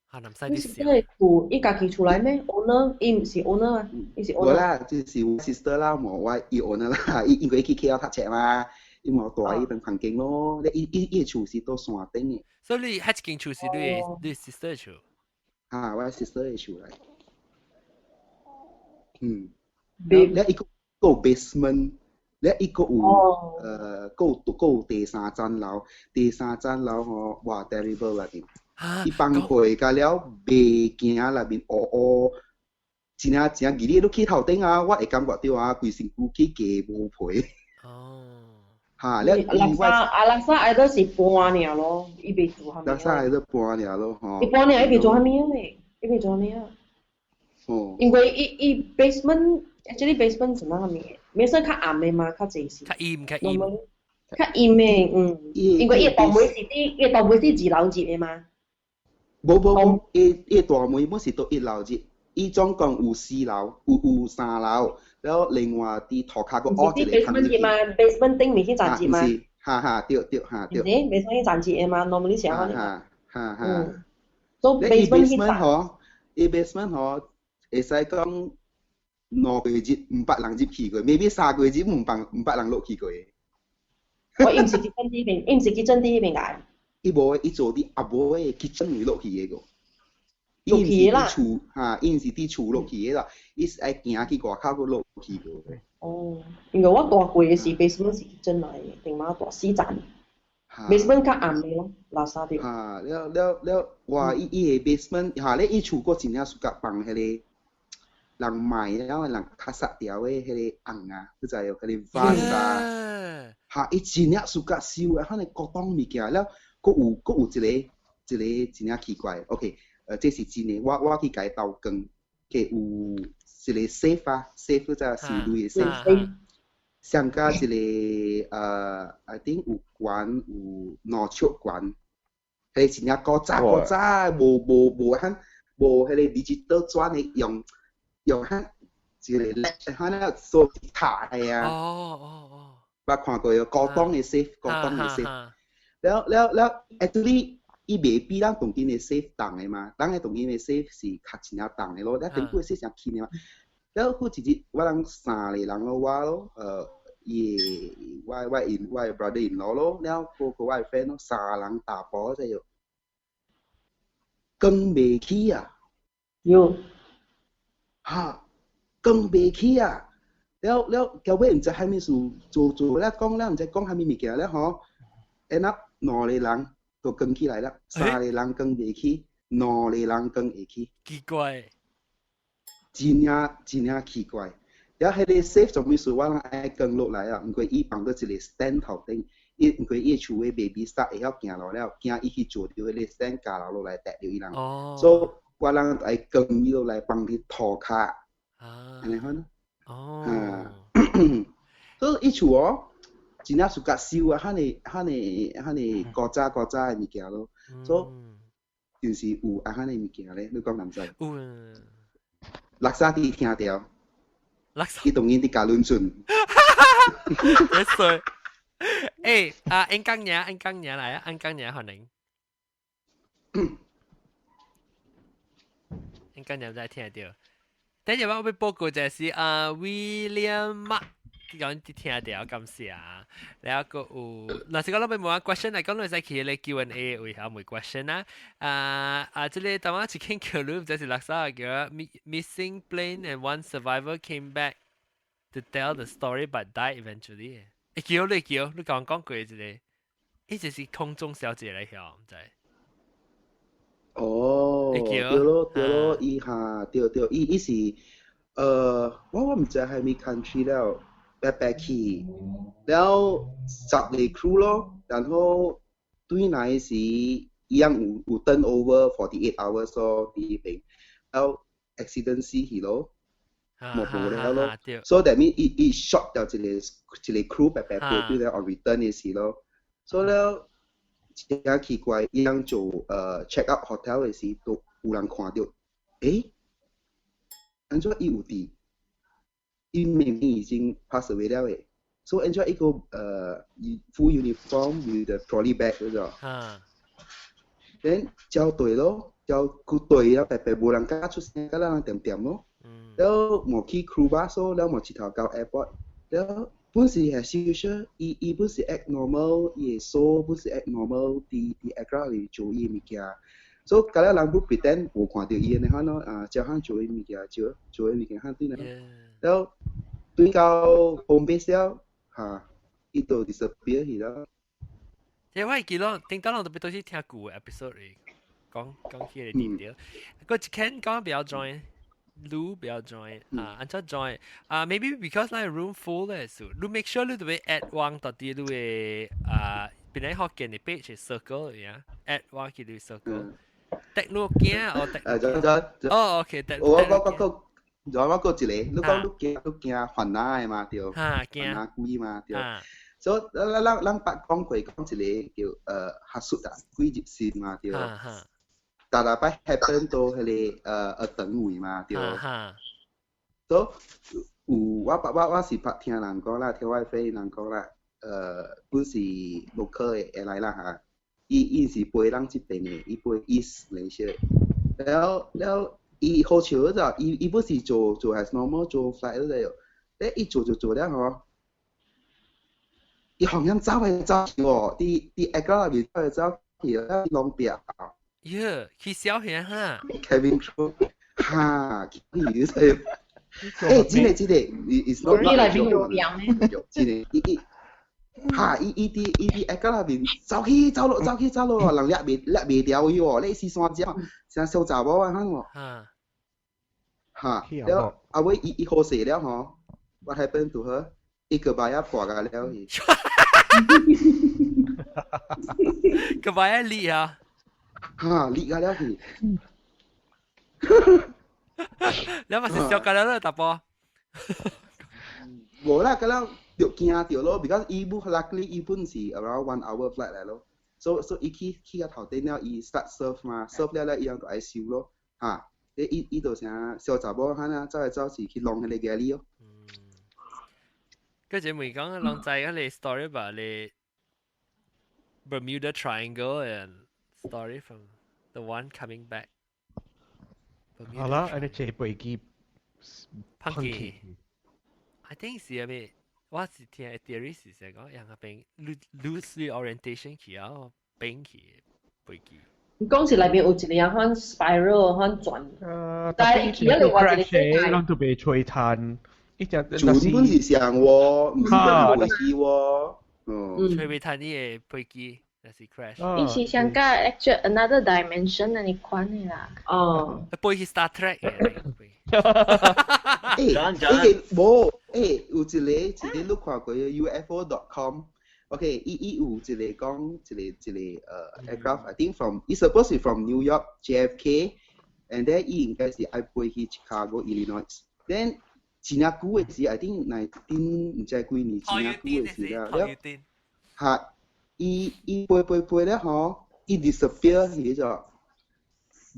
啊，唔使你 sister 的厝，伊家己厝來咩？owner，伊毋是 owner 啊，伊是 owner。無啦，就是我 sister 啦，無我伊 owner 啦，伊因為伊去 KL 讀冊嘛，伊無蹛彼間房間咯。你伊伊伊的厝是佇山頂的。所以你彼一間厝是你你 sister 的厝？啊，我 sister 的厝來。嗯。你伊閣有 basement，你伊閣有閣有閣有第三層樓，第三層樓吼，哇 terrible 啦！伊崩潰甲了，袂行內面烏烏，真正真正，你去頭頂啊，我會感覺著啊，規身軀去雞無皮。哦。嚇！你垃圾啊，垃圾愛都是搬爾咯，伊袂做蝦米。垃圾愛都搬爾咯，吼。伊搬爾，伊袂做蝦米咧，伊袂做蝦米啊。哦。因為伊伊 basement，actually basement 是啥物？basement 較暗的嘛，較濟是。較陰，較陰。較陰的，嗯。因為伊大門是佇，伊大門是二樓入的嘛。無無無，伊伊大門本是佇一樓入，伊總共有四樓，有有三樓，了後另外佇塗跤閣挖一個空入去嘛，basement 頂面去層入嘛。是，哈哈，對對哈對。是，basement 去層入的嘛，normally 是按呢。哈哈哈。所以 basement 吼，伊 basement 吼，會使講兩個月毋捌人入去過，maybe 3個月毋捌毋捌人落去過。我伊毋是 kitchen 佇彼邊，伊毋是 kitchen 佇彼邊個。伊無，伊做佇後尾的 kitchen 位落去的個。落去啦。厝哈，伊毋是佇厝落去的啦，伊是愛行去外口閣落去個。哦，因為我蹛過的是 basement 是 kitchen 來的，頂馬蹛四層。basement 較暗的咯，垃圾的。哈，了了了，哇！伊伊的 basement 哈，咧伊厝閣真正 suka 放彼個人賣了，人較殺掉的彼個甕啊，你知無？彼個 vase 啊，哈！伊真正 suka 收啊，彼個古董物件了。閣有閣有一個一個真正奇怪，OK，這是真的，我我去共伊鬥光，佢有一個 safe 啊，safe 你知收鐳的 safe，上加一個I think 有懸有兩尺懸，彼個真正古早古早，無無無遐無彼個 digital 轉的，用用遐一個叻，遐那鎖卡的啊。哦哦哦。捌看過古董的 safe，古董的 safe。了了了，actually 伊袂比咱當今的 safe 重的嘛，咱的當今的 safe 是較真正重的咯，咱頂久的 safe 誠輕的嘛。了好一日，我人三個人咯，我咯，伊我我 in 我的 brother in law 咯，了閣閣我的 friend 咯，三人踏步這樣，關袂起啊！喲，哈，關袂起啊！了了，後尾毋知蝦米事做做了講了，毋知講蝦米物件了吼，end up 兩個人就關起來了，三個人關袂起，兩個人關會起。奇怪，真正真正奇怪。了，彼個 safe 做咩事？我人愛關落來啊，毋過伊放佇一個 stand 頭頂，伊毋過伊厝的 baby 殺會曉行落了，驚伊去坐著彼個 stand 咬落來紥著伊人。所以我人愛關伊落來放佇塗跤。啊。按呢款。哦。所以伊厝哦，真正 suka 收啊，遐爾遐爾遐爾古早古早的物件咯，所以就是有啊遐爾物件咧，你講毋知？有。垃圾佇聽著。垃圾。伊當然佇加倫村。幾歲？欸，啊，安江娘，安江娘來啊，安江娘歡迎。安江娘在聽著。等陣我欲報告就是啊，William 馬。講啲聽著，感謝啊。然後閣有，若是講咱欲問 question 來講，你會使去咧 Q&A 位下問 question 啊。啊啊，這個當我一傾橋你毋知是垃圾叫 missing plane and one survivor came back。to tell the story but die eventually。會叫你叫，你講講過一個，伊就是空中小姐來曉，毋知。哦，對咯對咯，伊哈對對，伊伊是，我毋知係咪 country 了，白白去，了十個 crew 咯，然後對來時伊樣有 turn over 48 hours 咯，佇彼邊，了 accident 死去咯，無無了咯，so that mean 伊伊 short 掉一個一個 crew 白白飛對了 on return 的時咯，所以了。真奇怪，伊人做check out hotel 的時，都有人看到，欸，按怎伊有佇？伊明明已經 pass away 了的，所以按怎一個full uniform with the trolley bag 嗰種，then 交對咯，交佢對啊，白白無人敢出聲，甲咱人恬恬咯，了無去 crew bus 咯，了無一頭到 airport，了。本是係少少，伊伊本是 act normal，伊的手本是 act normal，佇佇 aircraft 裡做伊的物件，所以甲了人不 pretend 無看到伊的款咯，啊，照樣做伊物件，做做伊物件，對啦。了對到 home base 了，嚇，伊就 disappear 去了。這我會記咯，頂當攏特別都是聽舊的 episode 裡講講起個 detail。個一間講不要 join。你不要 join 啊，按怎 join 啊？Maybe because 咱 room full 咧，so 你 make sure 你都會 add 我到底你會啊，本來福建的 page circle 呀，add 我去你 circle。得你驚哦，得。誒，哦，OK，得。我我我個，我個一個，你講你驚你驚煩惱的嘛，對。哈，驚。煩惱鬼嘛，對。所以咱咱咱捌講過講一個叫學術啊，鬼入心嘛，對。逐逐擺 happen 到彼個學堂位嘛，對。所以有我我我是捌聽人講啦，聽我 friend 人講啦，本是 local 的下來啦嚇，伊伊是飛咱這邊的，伊飛 East Malaysia 的。了了，伊好笑就，伊伊本是做做 as normal 做 flight 嗰個，咧伊做做做了吼，伊好像走來走去喎，佇佇 aircraft 內面走來走去，了攏壁。耶，去小兄哈。 Cabin crew，哈，去就是。欸，真的真的，is not 你內面有病咩？真的，伊伊，哈，伊伊佇伊佇 aircraft 內面走去走落，走去走落，人掠袂掠袂牢伊喎，你是山只，像小查某按款喎。哈，了後尾伊伊好勢了吼，what happened to her？伊個把仔破甲了去。個把仔裂啊！哈，裂甲了去。你咪是笑甲了咯，大波。無啦，甲了就驚著咯，because 伊本 luckily 伊本是 around 1 hour flight 來咯，所以所以伊去去到頭頂了，伊 start serve 嘛，serve 了了伊樣就愛收咯，哈，伊伊就啥小查某漢啊，走來走去去弄彼個 galley 咯。嗰隻咪講攏知嗰個 story 吧，你 Bermuda Triangle and story from the one coming back。好啦，按呢坐飛機碰機。I think 是係咪？我是聽 theory 是說講，人嗰邊 loose orientation 去啊，變去飛機。你講是內面有一個人款 spiral 款轉，但係伊去另外一個世界。攏都袂吹炭。伊只船本是上喎，毋是飛機喎。嗯。吹袂炭你的飛機，那是 crash。伊是像個 actual another dimension 的款的啦。哦。飛去 Star Trek 嘅。欸，欸，無，欸，有一個一個你看過 UFO.com。OK，伊伊有一個講一個一個aircraft，I think from 伊 supposed 是 from New York JFK，and then 伊應該是愛飛去 Chicago Illinois。Then 真正久的時，I think nineteen 毋知幾年，真正久的時了。了，哈，伊伊飛飛飛了吼，伊 disappear 去咗，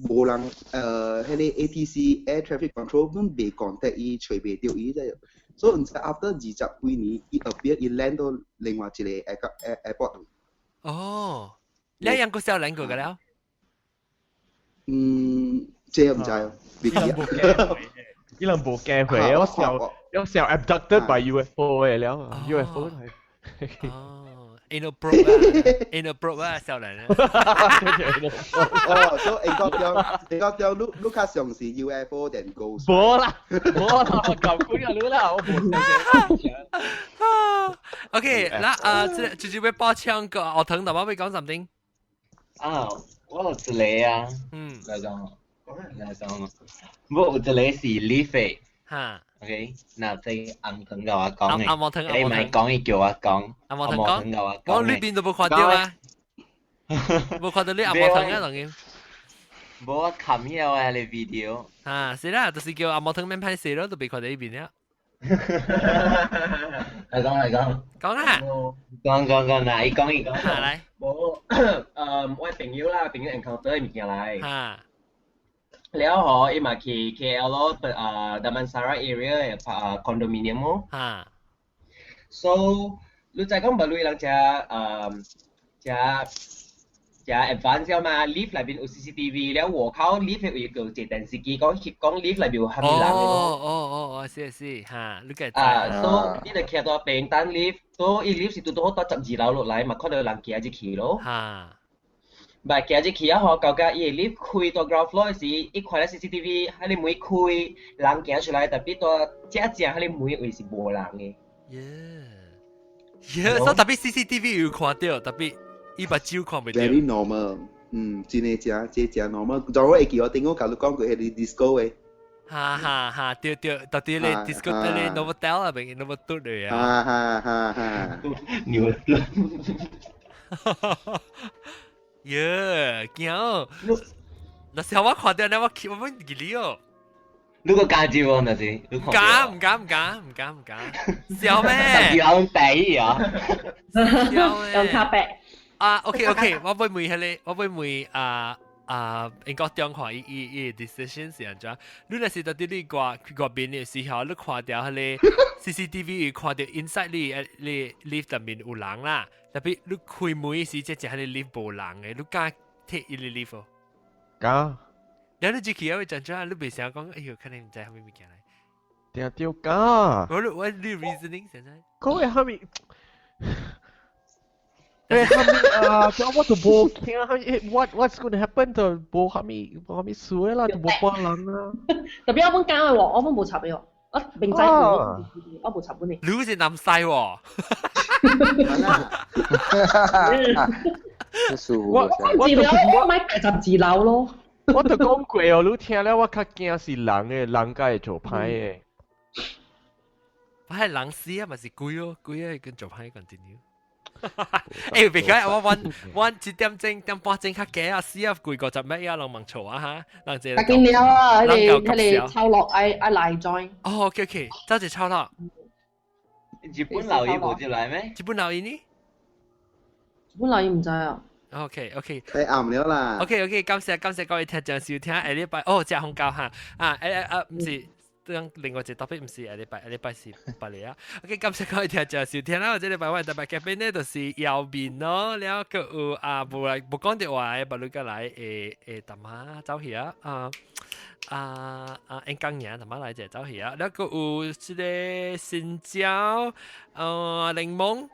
無人彼個 ATC Air Traffic Control 本袂 contact 伊，揣袂著伊這。所以毋知 after 二十幾年，伊 appear 伊 land 到另外一個 airport。哦，你養過少年過個了？嗯，這毋知哦，未記啊。伊人無驚回，我想我想 abducted by UFO 的了，UFO 係。哦， ，anal probe 啊，anal probe 啊，少年啊。哦，所以英國中，英國中，你你較相信 UFO 定 ghost？無啦，無啦，我搞鬼啊你啦，我無相信。 OK，嗱啊，這直接要報槍個，我騰大媽要講 something。啊，我有一個啊，來講，來講，我有一個是 lift 的。OK，嗱，這紅糖共我講的，阿毛糖，你唔係講，伊叫我講，阿毛糖講，我我呢邊都冇看到啊，冇看到你阿毛糖啊，當然。無我冚了啊，你 video。啊，是啦，就是叫阿毛糖免歹勢咯，都未看到呢邊了。來講來講。講啊！講講講，嗱，伊講伊講。來。無，我朋友啦，朋友 encounter 物件來。了後，伊嘛去 KL 咯，啊 Damansara area 嘅啊 condominium 咯。So，你知講無類人食啊食食 advance 嘛，lift 內邊有 CCTV，了外口 lift 有一個一電視機，講講 lift 內邊有蝦米人。哦哦哦哦，是是，哈，你個啊，所以你就徛到邊等 lift，所以 lift 是拄拄好到12樓落來，嘛看到人行入去咯。但行入去啊，吼，到甲伊個 lift 開到 ground floor 時，伊看了 CCTV，彼个門開，人行出來，特別到正正彼个門位是無人的。 Yeah，所以特別 CCTV 有看到，特別伊目睭看袂到。 Very normal，嗯，真的真，這真 normal。就我會記我頂我共你講過，彼个 disco 的。哈哈哈，對對，到底咧 disco 咧 Novotel 啊，邊 Novotel 嚟啊。哈哈哈哈。牛。耶，驚！那時候我看到咧，我我我記你哦。你個敢接喎，那是？唔敢唔敢唔敢唔敢唔敢，笑咩？用地啊！笑咩？用卡白。啊，OK OK，我會問彼个，我會問啊啊，英國中看伊伊伊 decision 是按怎？你若是到佇你外外邊的時候，你看到彼个 CCTV 看到 inside 你你 lift 入面有人啦，特別你開門時，這只彼個 lift 無人的，你敢 take 伊個 lift？敢。然後你入去會怎怎？你袂想講，哎呦，可能毋知啥物物件來。定著敢。我你 reasoning 現在？講的啥物？欸，啥物啊？叫我都無驚，What's going to happen 就無啥物無啥物事的啦，就無半人啊。特別我本敢的喎，我本無插的喎，我明知我我無插本的。你是南西喎。我我我買12樓咯。我都講過哦，你聽了我較驚是人的，人才會做歹的。我係人死啊，嘛是鬼哦，鬼啊，跟做歹 continue。欸，別講我阮阮1點鐘1點半鐘較加啊，死啊，貴50米啊，人問錯啊哈，人這。大見了啊，彼个彼个抄落愛愛來 join。哦，OK OK，走一抄落。日本留言無入來咩？日本留言呢？日本留言毋知啊。 OK OK，太暗了啦。 OK OK，感謝感謝各位聽眾收聽，下禮拜哦，食紅膠哈啊，誒啊，毋是。另外一個 topic 毋是下禮拜，下禮拜是別個啊。OK，感謝各位聽眾收聽啦。我這禮拜我特別嘉賓呢，就是姚明咯，了閣有啊，無來無講著話的，別你過來會會淡仔走去啊啊啊啊！演講爾淡仔來者走去啊，了閣有這個新椒，檸檬、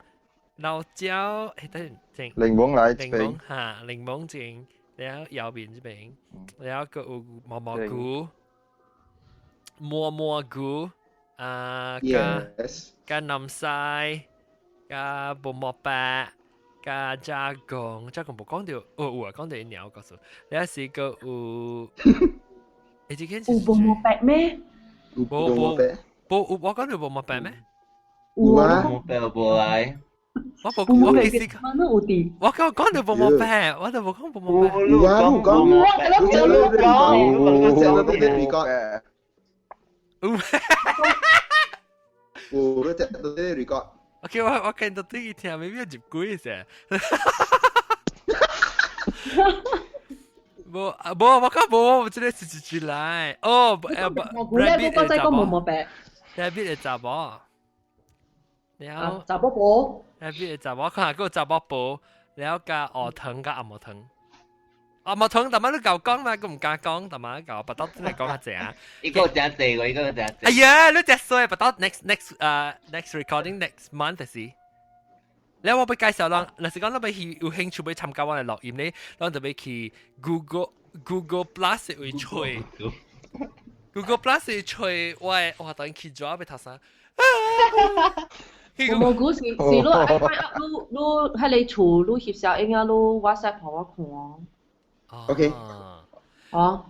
老椒，欸等陣，檸檬來檸檬哈，檸檬正，了姚明這邊，了閣有毛毛菇。摸摸菇啊，加加南西，加薄膜白，加加工，加工無講到，哦有啊，講到一鳥告訴，你是個有，欸這間有薄膜白咩？有薄膜白？無有我講到薄膜白咩？有啊，薄膜白無來。我無我其實我講講到薄膜白，我都無講薄膜白。有啊，有講，有講，有講，有講。有，有，你只你 record。 OK，我我見到對伊聽，maybe 入鬼噻。無無，我講無，這個是一一來。哦，，rabbit 的查某，rabbit 的查某。然後查某婆，rabbit 的查某，看下個查某婆，然後加鵝糖加紅毛糖。啊，毛糖，大媽你夠講嘛？佢唔敢講，大媽夠，不到真係講較濟啊。一個真濟個，一個真濟。哎呀，你真衰，不到 next next next recording next month 是。你我欲介紹人，若是講你欲去有興趣欲參加我的錄音咧，咱就欲去 Google Plus 位揣，Google Plus 位揣我的，哇！等去咗欲讀啥？我無估是是你愛 find out 你你喺你厝你翕相影啊，你 WhatsApp 予我看。 OK。哦，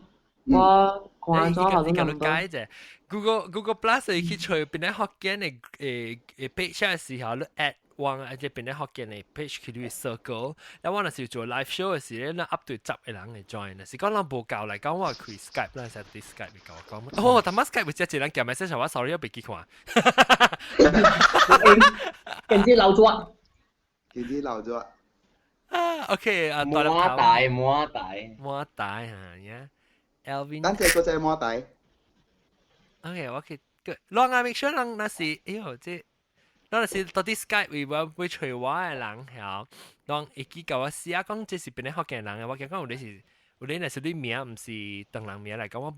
我看咗後你你解啫。Google Plus 去揣邊個福建的誒誒 page 的時候，你 add 我啊，這邊個福建的 page 去你 circle。然後我若是做 live show 的時咧，咱 up 對10個人會 join。若是講咱無夠來講，我開 Skype，咱使佇 Skype 共我講。哦，他媽 Skype 有一個人寄 message 我，sorry，我袂記看。跟住漏咗。跟住漏咗。啊，OK 啊，摩大摩大摩大嚇呀，Elvin。等陣個隻摩大。 OK，我去，攏啊 make sure 人若是，哎喲，這，咱若是到底 Skype 位我會揣我的人曉，攏會記共我寫講這是邊个福建人的，我驚講有咧是，有咧若是你名毋是唐人名來講，我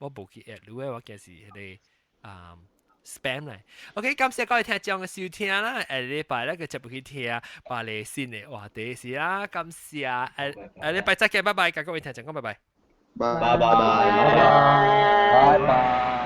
無去 add 你的，我驚是彼个啊 spam 來。OK，感謝各位聽眾的收聽啦，下禮拜咱閣接入去聽巴黎新的話題是啦，感謝，下下禮拜再見，拜拜，共各位聽眾講拜拜。拜拜拜拜拜拜。